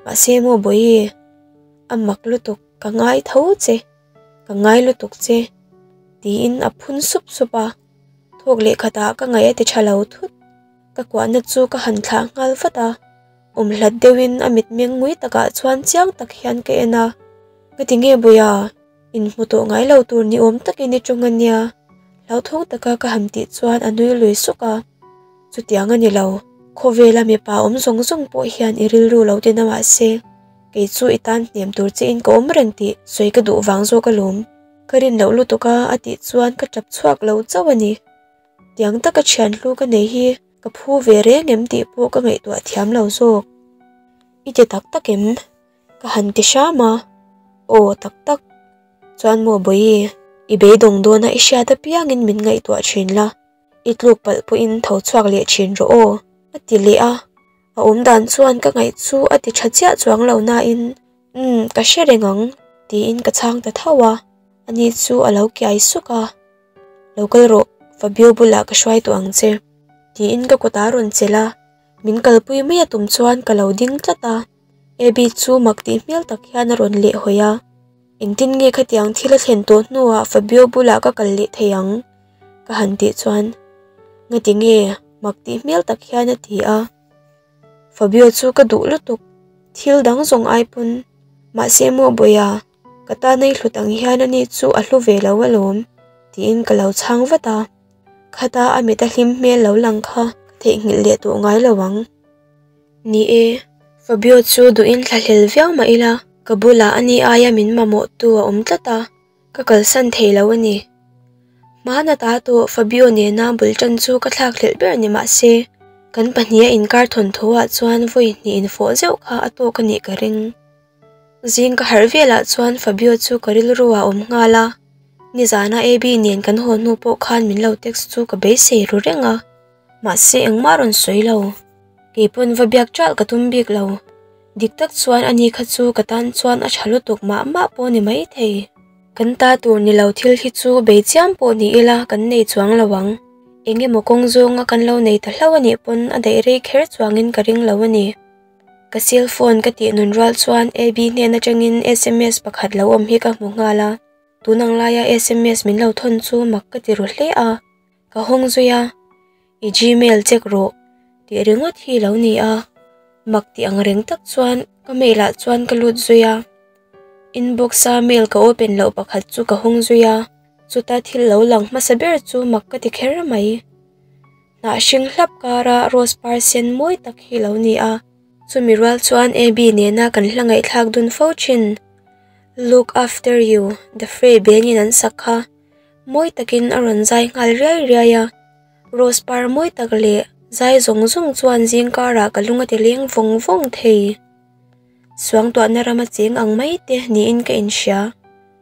mahse maw Bawihi, a mak lutuk, ka ngai tho che, ka ngai lutuk che, tiin a phun sup sup a. Thawk leh khatah ka ngaih a ti tha lo thut. Ka kuahna chu ka han thlah nghal vat a. Awm hlat deuhin a mitmeng ngui takah chuan chiang tak hian ka en a, Ngati nge Bawiha, inhmu tawh ngai lo tur ni awm takin i tawng a nia, hlauthawng taka ka han tih chuan a nui lui suk a. Chutiang a ni lo, khawvela mipa awm zawng zawng pawh hian i rilru lo tin a mahse, kei chu i tan hnem tur chiin ka awm reng tih sawi ka duh vang zawk alawm. Ka rin loh lutuk a a tih chuan ka tap chhuak lo chauh a ni. Tiang taka thian hlu ka nei hi ka phu ve reng em tih pawh ka ngaihtuah thiam lo zawk. I ti tak tak em? Ka han ti hram a. Aw tak tak. Chuan maw Bawihi, i beidawng dawna i hriat apiangin min ngaihtuah thin la, i tluk palh pawhin tho chhuak leh thin rawh aw, a ti leh a. A awmdan chuan ka ngaih chu a ti tha chiah chuang lo nain, Umm, ka hre reng ang, tiin ka chhang ta tho a. Ani chu a lo kiai suk a. Lo kal rawh, Fabio bulah ka hruai tawh ang che, tiin ka kutah a rawn chelh a. Min kalpui mai a tum chuan ka lo ding tlat a. Abby chu mak tih hmel tak hian a rawn lehhawi a. Engtin nge khatiang thil a thlen tawh hnuah Fabio bulah ka kal leh thei ang? Ka han tih chuan, Ngati nge? mak tih hmel tak hian a ti a. Fabio chu ka duh lutuk, thil dang zawng ai pawn. Mahse maw Bawiha, ka tan a i hlut ang hian ani chu a hlu ve lo alawm, tiin ka lo chhang vat a. Khata a mit a hlim hmel lo lang kha ka theihnghilh leh tawh ngai lo ang. Ni e, Fabio chu duhin thlahlel viau mah ila, ka bulah ani aia min mamawh tu a awm tlat a, ka kalsan thei lo a ni. Hmana ta tawh Fabio nena bul tan chu ka thlakhlelh ber ni mah se, kan pahniha inkar thawnthu ah chuan vawi hnih infawh zeuh kha a tawk a nih ka ring. Zing ka harh velah chuan Fabio chu ka rilru ah a awm nghal a, nizana Abby nen kan haw hnu pawh khan min lo text chu ka beisei ru reng a. Mahse engmah rawn sawi lo. Kei pawn va biak ṭalh ka tum bik lo. Dik tak chuan ani kha chu ka tan chuan a ṭha lutuk mah mah pawh ni mai thei. Kan ta tur ni lo thil hi chu bei chiam pawh ni ila kan nei chuang lo ang. Eng emaw kawng zawnga kan lo nei ta hlauh a nih pawn a daih rei kher chuangin ka ring lo a ni. Ka cell phone ka tih nun rual chuan Abby hnen aṭangin sms pakhat lo awm hi ka hmu nghal a. Tun ang laia sms min lo thawn chu mak ka ti ru hle a. Ka hawng zui a, I gmail check rawh tih ringawt hi lo ni a, mak tih ang reng tak chuan ka mail ah chuan ka lut zui a, inbox a mail ka open loh pakhat chu ka hawng zui a, chuta thil lo lang hmasa ber chu mak ka ti kher mai. Hnah hring hlap kara rose par sen mawi tak hi lo ni a, chumi rual chuan Abby nena kan hla ngaihthlak dun fo thin, Look after you, The Fray Band-in an sak kha. Mawi takin a rawn zai nghal riai riai a, rose par mawi tak leh zai zawng zawng chuan zing karah ka lung a ti leng vawng vawng thei. Suangtuahna rama cheng ang mai te niin ka inhria.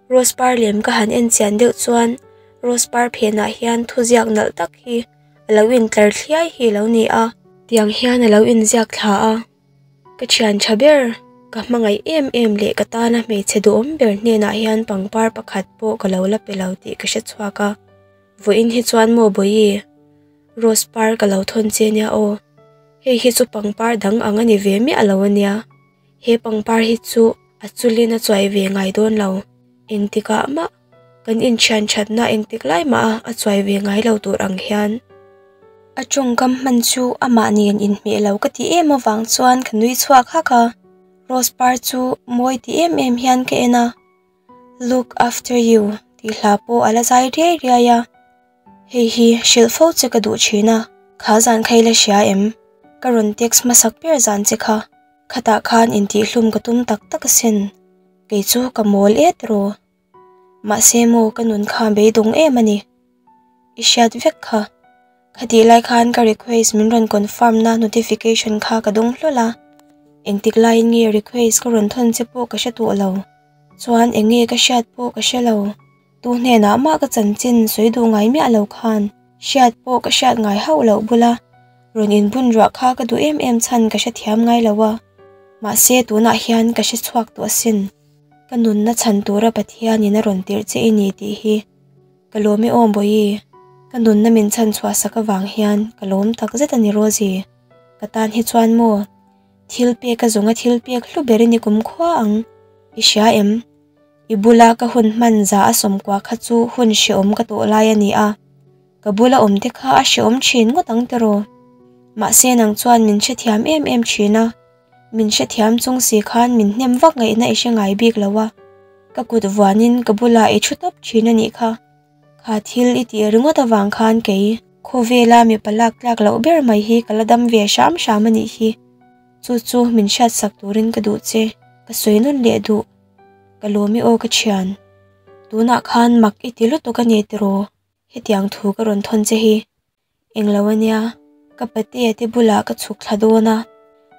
Rose par lem ka han en chian deuh chuan rose par phenah hian thuziak nalh tak hi a lo intlar thliai hi a lo ni a. Tiang hian a lo inziak thla a. Ka thian tha ber, ka hmangaih em em leh ka tana hmeichhe duhawm ber hnenah hian pangpar pakhat pawh ka lo la pe lo tih ka hre chhuak a. Vawiin hi chuan maw Bawihi, rose par ka lo thawn che nia aw. Hei hi chu pangpar dang ang a ni ve miah lo a nia. He pangpar hi chu a chulin a chuai ve ngai dawn lo. Engtikah mah kan inthian thatna engtik lai mah a a chuai ve ngai lo tur ang hian. A tawngkam hman chu amah nen inhmeh lo ka ti em avang chuan ka nui chhuak hak a, rose par chu mawi ti em em hian ka en a, Look after you tih hla pawh a la zai riai riai a, hei hi hrilh fo che ka duh thin a, kha zan kha i la hria em? Ka rawn text hmasak ber zan che kha, khatah khan intihhlum ka tum tak tak asin, kei chu ka mawl et rawh. Mahse maw ka nun kha beidawng em a ni. I hriat vek kha. Khatih lai khan ka request min rawn confirm na notification kha ka dawng hlawl a. Engtik laiin nge request ka rawn thawn che pawh ka hre tawh lo. Chuan eng nge ka hriat pawh ka hre lo. Tu hnenah mah ka chanchin sawi duh ngai miah lo khan hriat pawh ka hriat ngai hauh loh bula rawn inbun ruah kha ka duh em em chhan ka hrethiam ngai lo a. Mahse tunah hian ka hre chhuak tawh asin. Ka nunna chhan tura Pathianin a rawn tirh che i ni tih hi ka lawm e aw Bawihi. Ka nunna min chhan chhuah sak avang hian ka lawm tak zet a ni Rosie. Ka tan hi chuan maw thil pek a zawnga thil pek hlu ber i ni kum khua ang. I hria em? I bula ka hun hman za a sawmkua kha chu hun hreawm ka tawh lai a ni a. Ka bula awm te kha a hreawm thin ngawt ang tiraw? Mahse nang chuan min hrethiam em em thin a. Min hrethiam chung si khan min hnem vak ngaihna i hre ngai bik lo a, ka kut vuanin ka bulah i thu tawp thin a nih kha. Kha thil i tih ringawt avang khan kei khawvela mipa lak tlak loh ber mai hi ka la dam ve hram hram a nih hi. Chu chu min hriatsak turin ka duh che, ka sawi nawn leh duh. Ka lawm i aw ka thian. Tunah khan mak i ti lutuk a ni tiraw? Hetiang thu ka rawn thawn che hi. Englo a nia, ka patea te bulah ka chhuk thla dawn a,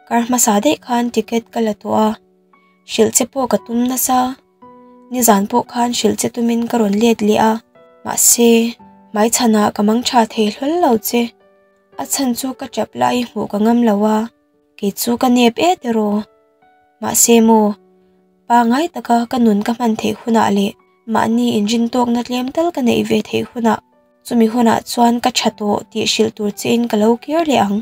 kar hmasa daih khan ticket ka la tawh a, hrilh che pawh ka tum nasa. Nizan pawh khan hrilh che tumin ka rawn let leh a, mahse, hmaichhanah ka mang tha thei hlawl lo che. A chhan chu ka tap lai hmuh ka ngam lo a, kei chu ka nep e tiraw. Mahse maw, pangai taka ka nun ka hman theih hunah leh mahni inrin tawkna tlem tal ka neih ve theih hunah, chumi hunah chuan ka tha tawh tih hrilh tur chein ka lo kir leh ang.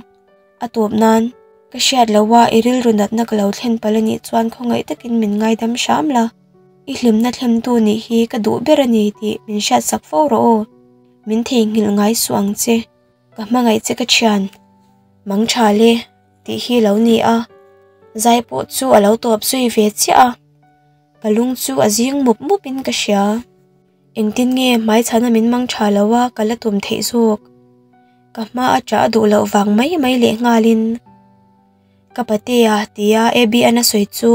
A tawp nan, ka hriat loha i rilru natna ka lo thlen palh a nih chuan khawngaih takin min ngaidam hram la. I hlimna thlemtu nih hi ka duh ber a ni tih min hriatsak fo rawh aw. Min theihnghilh ngai suh ang che. Ka hmangaih che ka thian. Mang tha le tih hi lo ni a. Zai pawh chu a lo tawp zui ve chiah a. Ka lung chu a zing mup mup in ka hria. Engtin nge hmaichhana min mang tha lo a ka la tum theih zawk. Ka hma a ṭah a duh loh vang mai mai leh nghalin. Ka patea tia ABN a sawi chu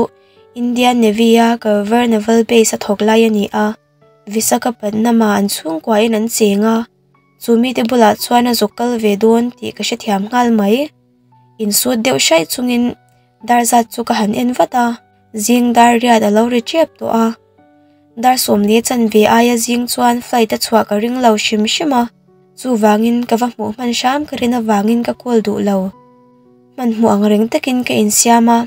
Indian Navy a Karwar Naval Base a thawk lai a ni a. Visakhapatnam-ah an chhungkuain an cheng a. Chu mite bulah chuan a zuk kal ve dawn tih ka hrethiam nghal mai. Insut deuh hraih chungin dar zat chu ka han en vat a, zing dar riat a lo ri tep tawh a. Dar sawmli chanve aia zing chuan flight a chhuah ka ring lo hrim hrim a, chuvangin ka va hmuh hman hram ka rin avangin ka call duh lo. Hmanhmawh ang reng takin ka insiam a.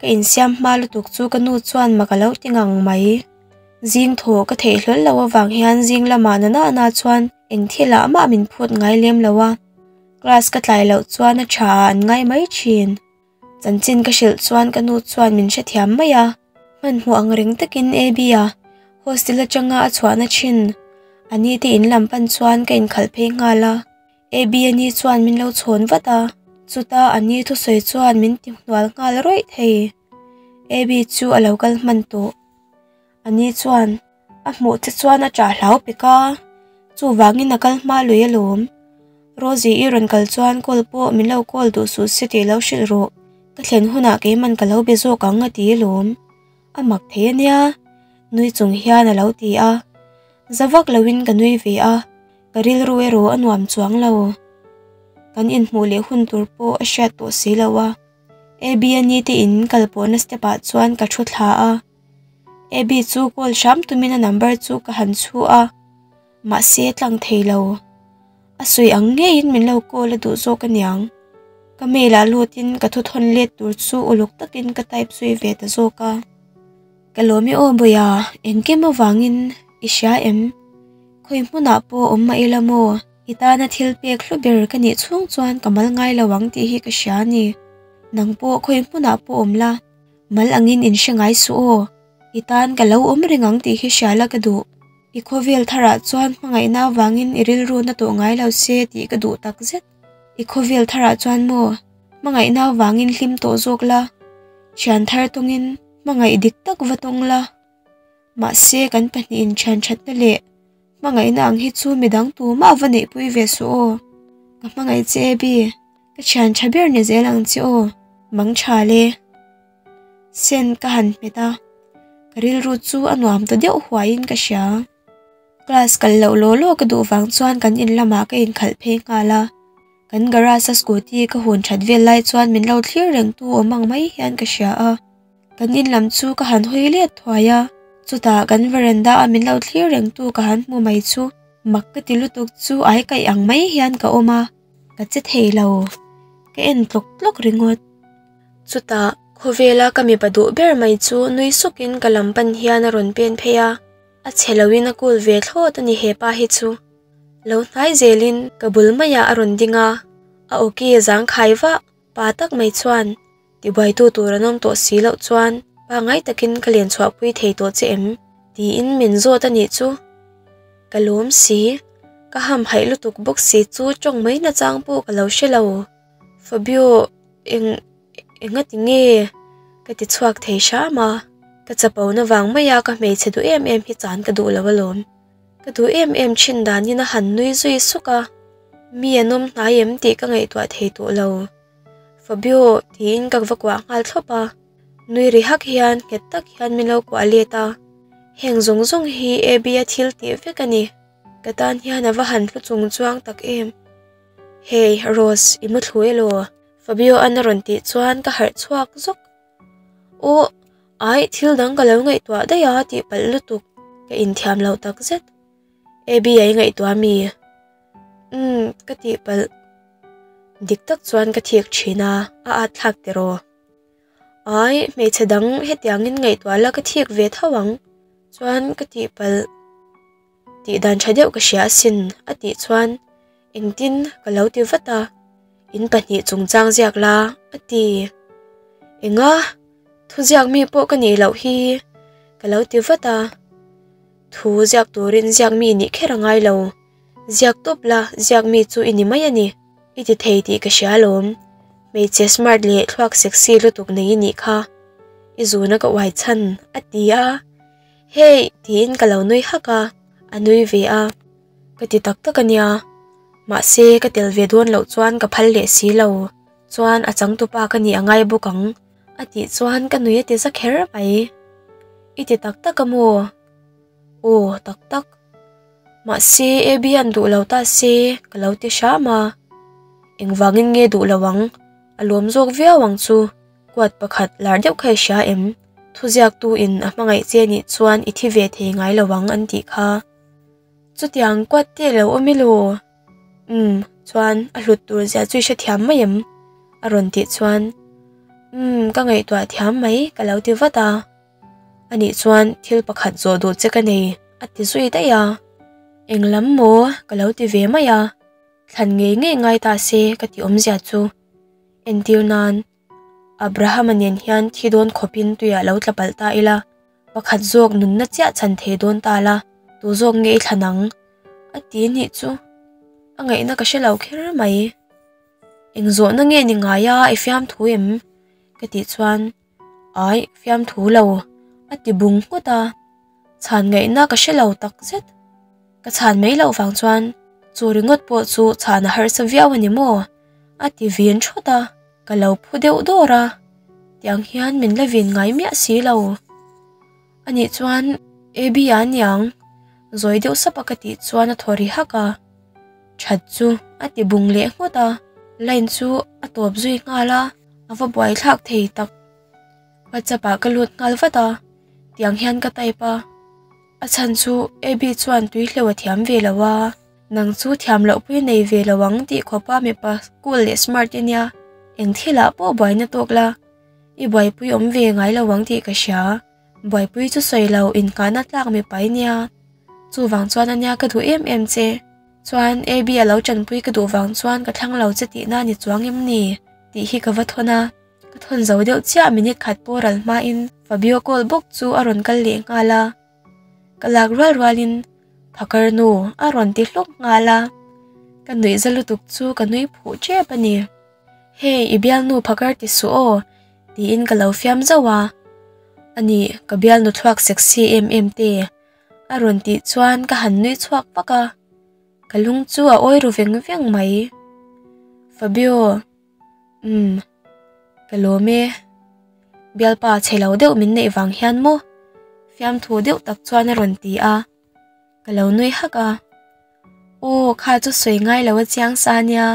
Ka insiam hma lutuk chu ka nu chuan mak a lo ti ngang mai. Zing thaw ka theih hlawl loh avang hian zing lamah na na na chuan eng thil ah mah min phut ngai lem lo a. Class ka tlai loh chuan a tha ah an ngai mai thin. Chanchin ka hrilh chuan ka nu chuan min hrethiam mai a. Hmanhmawh ang reng takin Abby-a hostel atanga a chhuahna thin a ni te in lam pan chuan ka inkhalh phei nghal a. Abby ni chuan min lo chhawn vat a, chuta a ni thusawi chuan min ti hnual nghal rawih thei. Abby chu a lo kal hman tawh. A ni chuan a hmuh che chuan a ṭah hlau pek a, chuvangin a kal hma lui alawm. Rosie i rawn kal chuan call pawh min lo call duh suh se tih lo hrilh rawh, ka thlen hunah keiman ka lo be zawk ang a ti alawm. A mak thei a nia, nui chung hian a lo ti a. Za vak loin ka nui ve a, ka rilru erawh a nuam chuang lo. Kan inhmuh leh hun tur pawh a hriat tawh si lo a. Abby a ni te in kal pawhna step ah chuan ka thu thla a. Abby chu call hram tumin a number chu ka han chhu a, mahse tlang thei lo. A sawi ang ngeiin min lo call a duh zawk aniang. Ka mail ah lutin ka thuthawn let tur chu uluk takin ka type zui ve ta zawk a. Ka lawm i aw Bawiha, engkim avangin i hria em? Khawi hmunah pawh awm mah ila maw? I tana thil pek hlu ber ka nih chhung chuan ka mal ngai lo ang tih hi ka hria a ni. Nang pawh khawi hmunah pawh awm la, mal angin in hre ngai suh aw. I tan ka lo awm reng ang tih hi hria la ka duh. I khawvel tharah chuan hmangaihna avangin i rilru na tawh ngai lo se tih ka duh takzet. I khawvel tharah chuan maw? Hmangaihna avangin hlim tawh zawk la, thian thar tawngin hmangaih dik tak va tawng la. Mahse kan pahnihin thian thatna leh hmangaihna ang hi chu midang tumah va neihpui ve suh aw. Ka hmangaih che Abby, ka thian tha ber ni zel ang che aw, mang tha le. Sen ka han hmet a, ka rilru chu a nuam ta deuh huaiin ka hria. Class kal loh law law ka duh vang chuan kan in lamah ka inkhalh phei nghal a. Kan garage a scooty ka hun that vel lai chuan min lo thlir reng tu awm ang mai hian ka hria a. Kan in lam chu ka han hawi let thuai a, chutah kan veranda a min lo thlir reng tu ka han hmu mai chu mak ka ti lutuk chu ai kaih ang mai hian ka awm a, ka che thei lo. Ka en tlawk tlawk ringawt. Chutah khawvela ka mipa duh ber mai chu nui sukin ka lam pan hian a rawn pen phei a, a chhe loin a cool ve thlawt a ni hepa hi chu. Lo hnai zelin ka bul maiah a rawn ding a, a awki zangkhai vah pa tak mai chuan tibuaitu tur an awm tawh si loh chuan pangngai takin ka len chhuahpui thei tawh che em? tiin min zawt a nih chu. Ka lawm si, ka hamhaih lutuk bawk si chu tawng mai nachang pawh ka lo hre lo. Fabio, eng, enga ti nge? Ka ti chhuak thei hram a, ka chapo na vang mai a ka hmeichhe duh em em hi chan ka duh lo alawm. Ka duh em em thin danin a han nui zui suk a, mi an awm hnai em tih ka ngaihtuah thei tawh lo. Fabio tiin ka va kuah nghal thlawp a, nui ri hak hian nghet tak hian min lo kuah let a, heng zawng zawng hi Abby-a thil tih vek a ni. Ka tan hian a va han hlu chung chuang tak em. Hey Rose, i mu thlu elaw? Fabio-a'n a rawn tih chuan ka harh chhuak zawk. Aw, ai thil dang ka lo ngaihtuah daih a tih palh lutuk, ka inthiam lo tak zet. Abby a i ngaihtuah mi? Umm, ka tih palh. Dik tak chuan ka thik thin a, a at thlak tiraw. Ai, hmeichhe dang hetiangin ngaihtuah la ka thik ve tho ang. Chuan ka tih palh. Tih dan tha deuh ka hria asin a tih chuan engtin ka lo ti vat a, in pahnih chungchang ziak la a ti. Enga? Thu ziak mi pawh ka nih loh hi ka lo ti vat a. Thu ziak turin ziak mi nih kher a ngai lo. Ziak tawp la ziak mi chu i ni mai a ni. I ti thei tih ka hria alawm. Hmeichhe smart leh thluak sexy lutuk nei i nih kha. I zuna ka uai chhan a ti a. Hey! tiin ka lo nui hak a, a nui ve a. Ka ti tak tak a nia. Mahse, ka tel ve dawn loh chuan ka phal leh si lo. Chuan a changtupa ka nih a ngai bawk ang a tih chuan ka nui a ti za kher mai. I ti tak tak a maw? Aw, tak tak. Mahse, Abby an duh lo ta se ka lo ti hram a. Engvangin nge duh lo ang? A lawm zawk viau ang chu. Kuat pakhat lar deuh kha i hria em? Thuziaktu in a hmangaih che nih chuan i thi ve thei ngai lo ang an tih kha. Chutiang kuat te lo awm i lo? Umm, chuan a hlut tur zia chu i hrethiam mai em? A rawn tih chuan Umm, ka ngaihtuah thiam mai ka lo ti vat a. Anih chuan thil pakhat zawh duh che ka nei a ti zui daih a. Eng lam maw ka lo ti ve mai a. Thlan ngei ngei ngai ta se ka ti awmzia chu. Entir nan, Abrahama nen hian thi dawn khawpin tuiah lo tla palh ta ila, pakhat zawk nunna chiah chhan thei dawn ta la, tu zawk nge i thlan ang? A ti nih chu a ngaihna ka hre lo kher mai. Eng zawhna nge ni ngai a, i fiamthu em? Ka tih chuan, Ai, fiamthu lo, a ti bung nghut a. Chhan ngaihna ka hre lo tak zet. Ka chhan mai loh vang chuan chu ringawt pawh chu chhan a harsa viau a ni maw? A ti vin thawt a, ka lo phu deuh dawr a, tiang hian min la vin ngai miah si lo. Anih chuan Abby a niang, zawi deuh sap a ka tih chuan a thaw ri hak a, that chu a ti bung leh nghut a, line chu a tawp zui nghal a, a va buaithlak thei tak. WhatsApp ah ka lut nghal vat a, tiang hian ka type a, a chhan chu Abby chuan tui hleuh a thiam ve lo a, nang chu thiam loh pui nei ve lo ang tih khawpa mipa cool leh smart i nia, eng thilah pawh buaina tawk la, i buaipui awm ve ngai lo ang tih ka hria, buaipui chu sawi lo inngahna tlak mipa i nia, chuvang chuan a nia ka duh em em che, chuan Abby a lo tanpui ka duh vang chuan ka thlang lo che tihna ni chuang em ni tih hi ka va thawn a. Ka thawn zo deuh chiah minute khat pawh ral hmain Fabio call bawk chu a rawn kal leh nghal a. Ka lak rual rualin phakar nu a rawn ti hlawk nghal a. Ka nuih za lutuk chu ka nui phuh tep a ni. Hey, i bialnu phakar ti suh aw tiin ka lo fiam zauh a. Ani, ka bialnu thluak sexy em em te a rawn tih chuan ka han nui chhuak vak a. Ka lung chu a awi ru veng veng mai. Fabio. Umm, ka lawm e. Bialpa chhe lo deuh min neih vang hian maw? Fiamthu deuh tak chuan a rawn ti a, ka lo nui hak a. Aw, kha chu sawi ngai lo a chiang sa nia.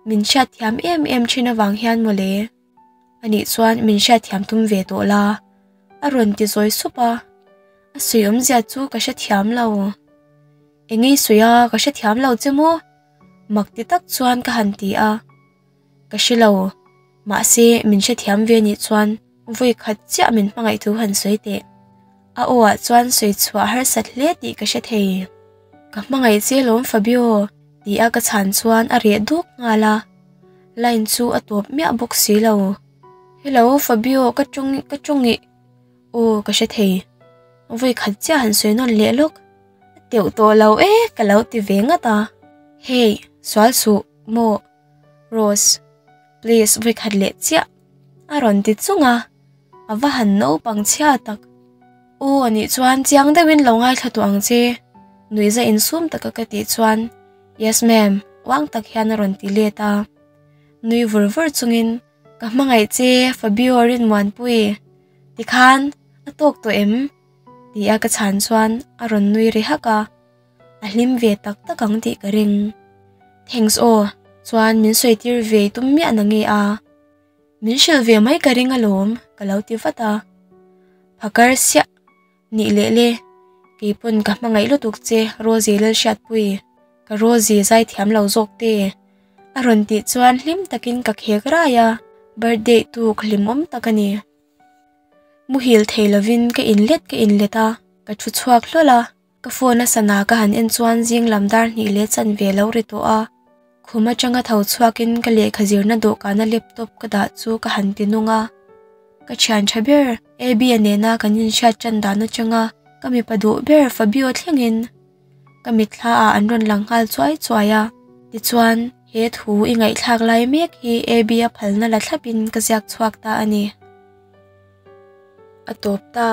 Min hriatthiam em em thin avang hian mawle. Anih chuan min hriatthiam tum ve tawh la, a rawn ti zawi sup a. A sawi awmzia chu ka hrethiam lo. Eng ei sawi a, ka hrethiam lo che maw? Mak ti tak chuan ka han ti a, ka hre lo, mahse min hrethiam ve nih chuan vawi khat chiah min hmangaih thu han sawi teh. A aw ah chuan sawi chhuah harsat hle tih ka hre thei. Ka hmangaih che lawm Fabio ti a ka chhan chuan a reh duk nghal a, line chu a tawp miah bawk si lo. Hello Fabio ka tawng ka tawng ih aw ka hre thei. Vawi khat chiah han sawi nawn leh lawk. A teuh tawh lo e ka lo ti ve ngat a. Hey, sual suh maw Rose, please vawi khat leh chiah a rawn ti chung a. A va han naupang chhia tak. Aw anih chuan chiang deuhin lo ngaithla tawh ang che. Nuihza insum taka ka tih chuan Yes ma'am uang tak hian a rawn ti let a. Nui vur vur chungin Ka hmangaih che Fabio Rinmuanpui tikhan a tawk tawh em? ti a ka chhan chuan a rawn nui ri hak a. A hlim ve tak tak ang tih ka ring. Thanks aw, chuan min sawi tir ve tum miah na nge a? Min hrilh ve mai ka ring alawm ka lo ti vat a. Phakar siah nih leh le, keipawn ka hmangaih lutuk che Rosie Lalhriatpui, ka Rosie zaithiam lo zawk te a rawn tih chuan hlim takin ka khek rai a, birthday tuk hlimawm tak a ni. Muhil thei lovin ka inlet ka inlet a, ka thu chhuak hlawl a. Ka phone a sana ka han en chuan zing lam dar hnih leh chanve lo ri tawh a, khum atanga tho chhuakin ka lehkha zirna dawhkana laptop ka dah chu ka han ti nung a. Ka thian tha ber Abby-a nena kan inhriat tan dan atanga ka mipa duh ber Fabio thlengin ka mitthla ah an rawn lang nghal chuai chuai a. Tichuan, he thu i ngaihthlak lai mek hi Abby-a phalna la thlapin ka ziak chhuak ta a ni. A tawp ta.